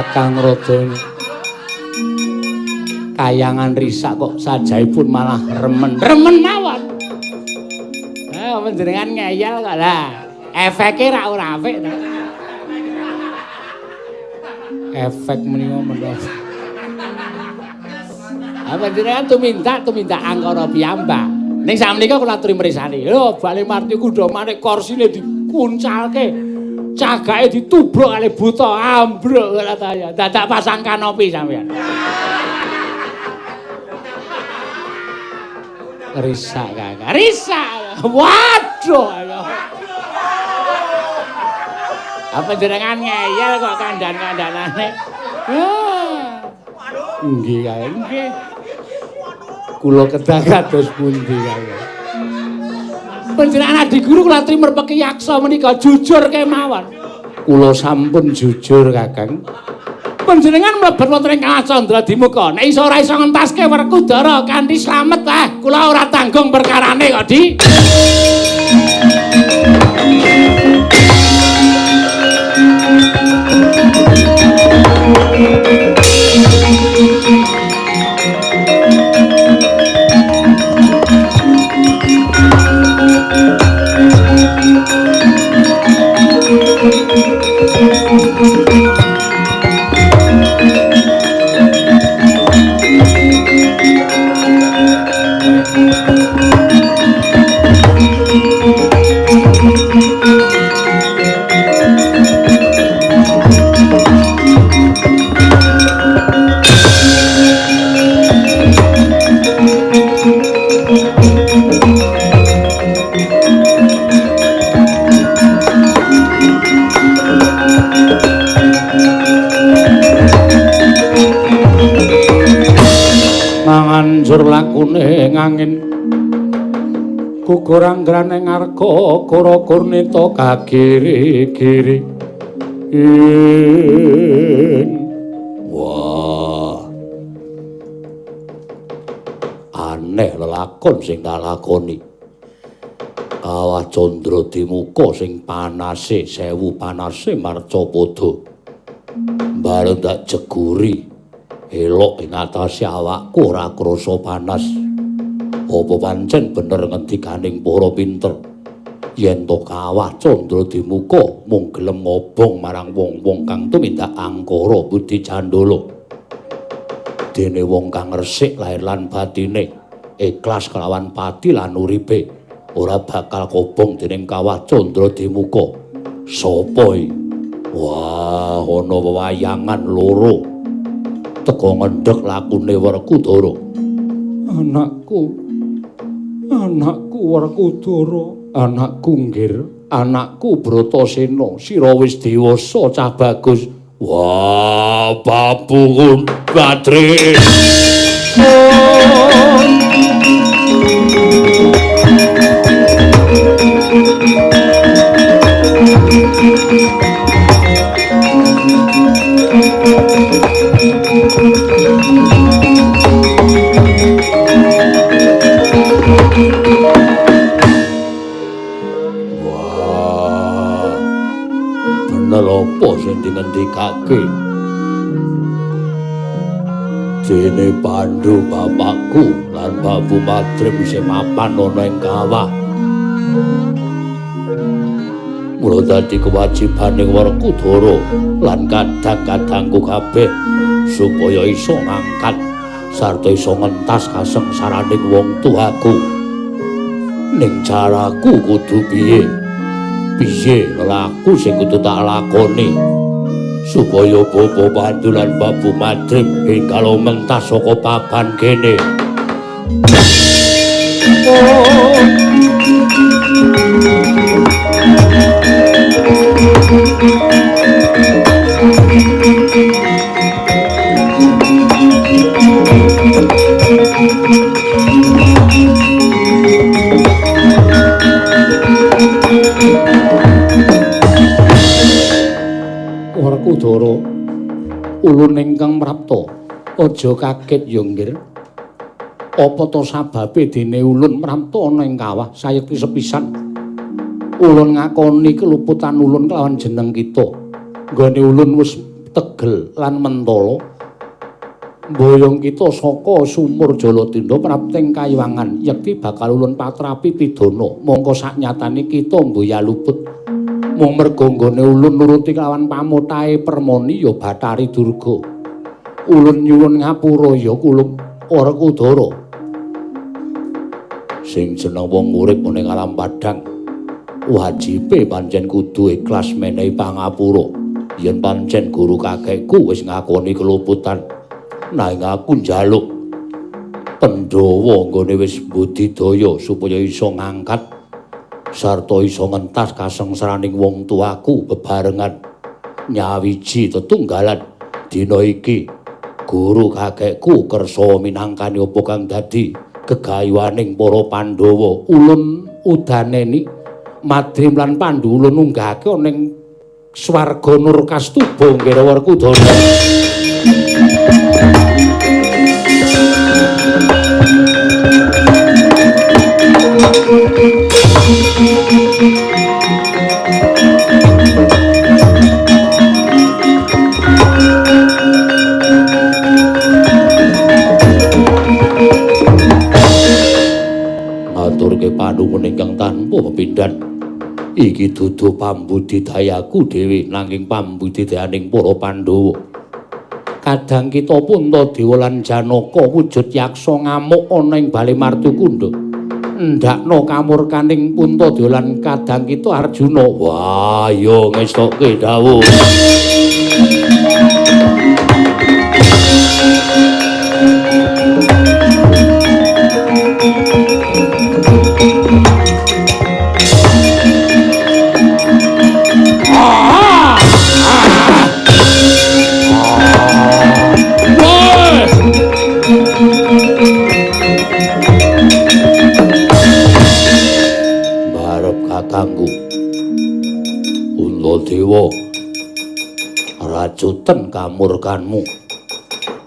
Kakang rada kayangan risak kok sajaipun malah remen. Remen mawon. Eh panjenengan ngeyel kok lah. Efeke ra ora apik ta. Efek menika menapa? Ah panjenengan tumindak angkara piyambak. Ning sakmenika kula aturi mresani. Lho bali Marti Kundha manik korsine dikuncalke. Cagake ditubruk kali buta ambruk ora ta ya. Dadak pasang kanopi sampean. Risak Kakang. Risak. Waduh. Apa jenengan ngeyel kok kandhan-kandhanane? Nggih kae, nggih. Kula kedah kados pundi kae. Panjenengan adi guru kula aturi merpeki yaksa menika jujur kemawon. Kula sampun jujur Kakang. Panjenengan mlebet wonten ing Kawah Dimuka. Nek iso ora iso ngentaske Werkudara kanthi slamet, kula ora tanggung perkarane kok, Di. Manganjur lakune ngangin gugur anggrane ngarga kara kurnita kagiri-giri. Wah, aneh lelakon sing tak lakoni. Kawah Candra Dimuka sing panase sewu panase marcapada bareng tak jeguri elok ing atase awakku ora krasa panas. Apa pancen bener ngendikaning para pinter yen to Kawah Candra Dimuka mung gelem ngobong marang wong-wong kang tumindak angkara budi candala. Dene wong kang resik lahir lan batine, ikhlas kelawan pati lan uripe, ora bakal kobong dening Kawah Candra Dimuka. Sapa iki? Wah, ana wewayangan loro. Teka ngendhek lakune Werkudara. Anakku, anakku Werkudara, anakku nggir, anakku Bratasena, sira wis dewasa cah bagus. Wah, babu Badri. Wah, bener apa sing dingendikake? Dene Pandu bapakku lan Babu Madrim isih mapan ana ing kawah. Mula dadi kewajibaning Werkudara lan kadang-kadangku kabeh supaya iso ngangkat sarta iso ngentas kasengsaraning wong tuaku. Ning caraku kudu piye? Piye lelaku sing kudu tak lakoni supaya Bapa Pandu lan Babu Madrim enggal mentas saka papan kene. Werkudara, ulun ingkang mrapta, aja kaget ya nggir. Apa to sababe dene ulun mrapta ana ing kawah sayekti sepisan? Ulun ngakoni keluputan ulun kelawan jeneng kita. Nggone ulun wis Tegel lan Mentala. Mboyong kita saka sumur Jalatindha prapting kayiwangan yekti bakal ulun patrapi pidana. Mongko saknyatane kita mboya luput. Mung merga nggone ulun nuruti kelawan pamotahe Permoni ya Bathari Durga. Ulun nyuwun ngapura ya kulung Werkudara. Sing jeneng wong urip ning alam padhang wajibe pancen kudu ikhlas menehi pangapura. Yen pancen guru kakekku wis ngakoni keluputan, nanging aku njaluk Pandhawa nggone wis budidaya supaya iso ngangkat sarta iso ngentas kasengsaraning wong tuaku bebarengan nyawiji tetunggalan. Dina iki guru kakekku kersa minangkani apa kang dadi gegayuhaning para Pandhawa. Ulun udaneni Madrim lan Pandhu ulun unggahake ning swarga Nurkastuba nggih Werkudara. Ngaturke panuwun ingkang tanpa pepindhan. Iki dudu pambudidayaku dhewe nanging pambudidayaning para Pandhawa. Kadang kita Puntadewa lan Janaka wujud yaksa ngamuk ana ing bale Martukunda. Ndakna kamurkaning Puntadewa lan kadang kita Arjuna. Wah, ya ngestokke dawuh. Kakangku Puntadewa, rajuten kamurkanmu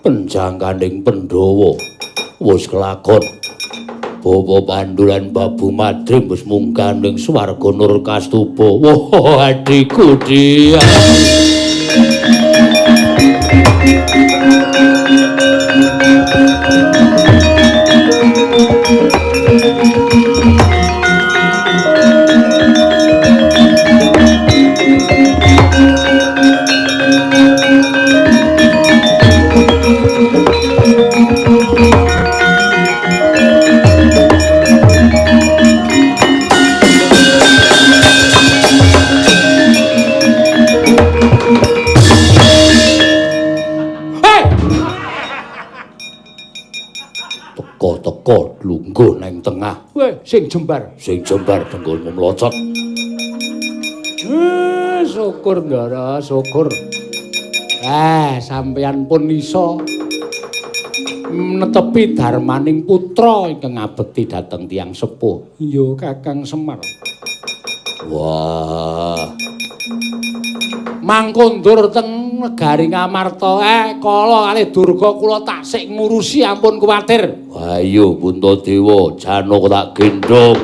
penjangkaning Pandhawa wis kelakon. Bapa Pandhu lan Babu Madrim wis munggah ning swarga Nurkastuba. Wah, adhiku dia. Teko-teko lungguh nang tengah. Weh, sing jembar, sing jembar dengkulmu mlocot. Syukur Ndara, syukur. Sampeyan pun iso netepi dharmaning putra ingkang ngabekti dhateng tiyang sepuh. Iya, Kakang Semar. Wah. Mangkondur teng negari Ngamarta. Kala kalih Durga kula taksik ngurusi, ampun kuwatir. Ayo Puntadewa, Janaka tak gendhong.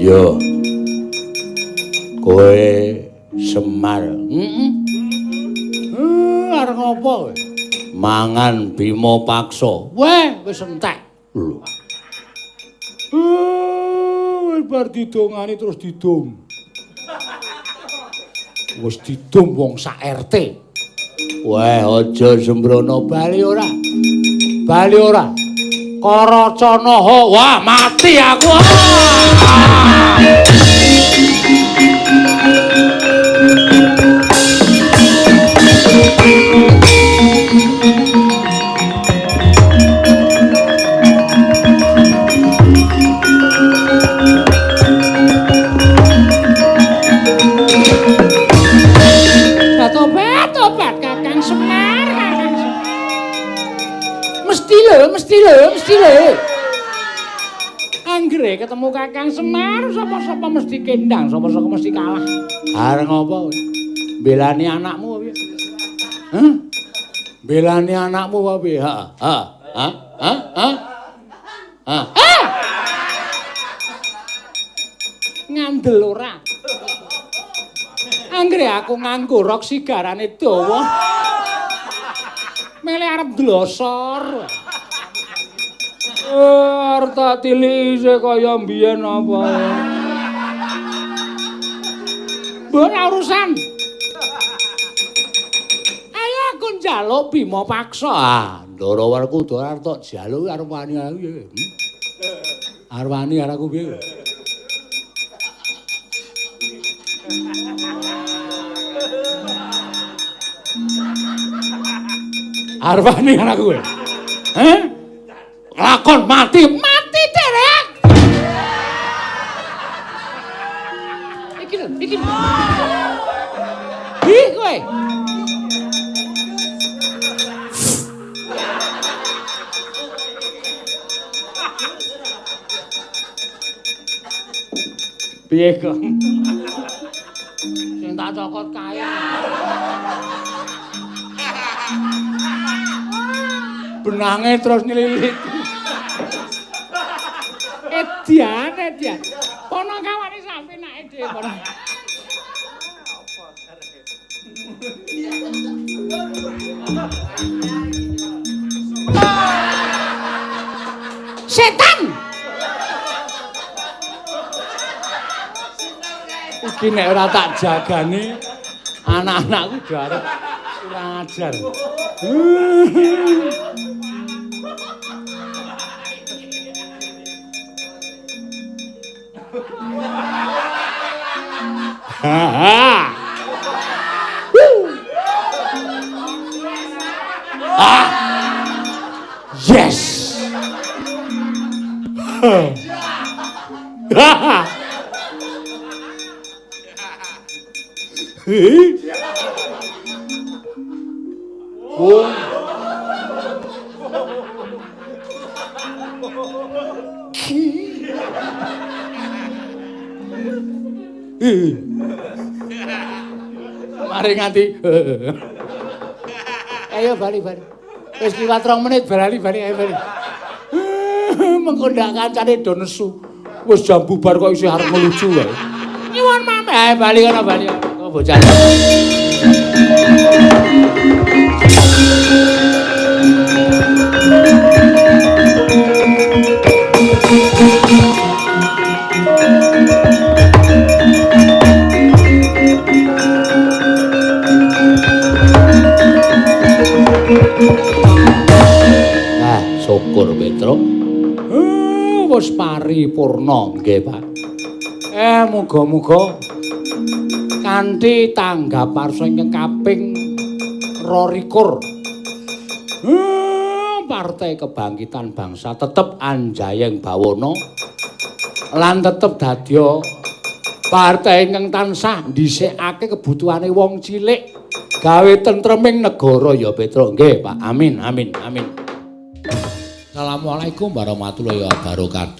Iya. Kowe Semar. Heeh. Arep ngopo kowe? Mangan Bima paksa. Weh, wis entek. Lho. Wis bar didongani terus didum. Wis didum wong sak RT. Weh, aja sembrono, bali ora. Bali ora. Karacanaha. Wah, mati aku. mesti lho, mesti lho. Anggere ketemu Kakang Semar, sapa-sapa mesti kendang, sapa-sapa mesti kalah. Arep ngopo kowe? Belani anakmu apa piye? Hah? Belani anakmu apa piye? Heeh. Heeh. Hah? Hah? Hah? Ah! Ngandel ora. Anggere aku nganggo rok sigarane dawa. Mele arep ndlosor. Arep tak tiliki isih kaya mbiyen apa. Ora urusan. Ayo aku njaluk Bima paksa. Ah, Ndara Werkudara arep tok jaluk arep wani aku piye? Arep wani karo aku piye? Arep wani karo aku kowe. Heh? Lakon mati, mati derek. Iki lho, iki. Ih kowe. Piye kok? Sing tak cokot kae. Benange terus nyelilit. Edian, edian. Pono kawane sampe nake dhewe pono. Setan. Iki nek ora tak jagani anak-anakku do arep kurang ajar. Ah. Yes. Oh. Mari nganti. Ayo bali bali. Wis liwat 2 menit bali bali ayo bali. Mengko ndak kancane do nesu. Wis jam bubar kok isih arep ngelucu wae. Nyuwun mame ayo bali kono bali. Kok bocah. Nah, syukur Petruk. Wis paripurna nggih, Pak. Muga-muga kanthi tanggap arsa ingkang kaping 22. Partai Kebangkitan Bangsa tetep anjayeng bawana lan tetep dadya partai ingkang tansah ndhisikake kebutuhane wong cilik gawe tentreming negara ya Petruk. Nggih, Pak. Amin amin amin. Assalamualaikum warahmatullahi wabarakatuh.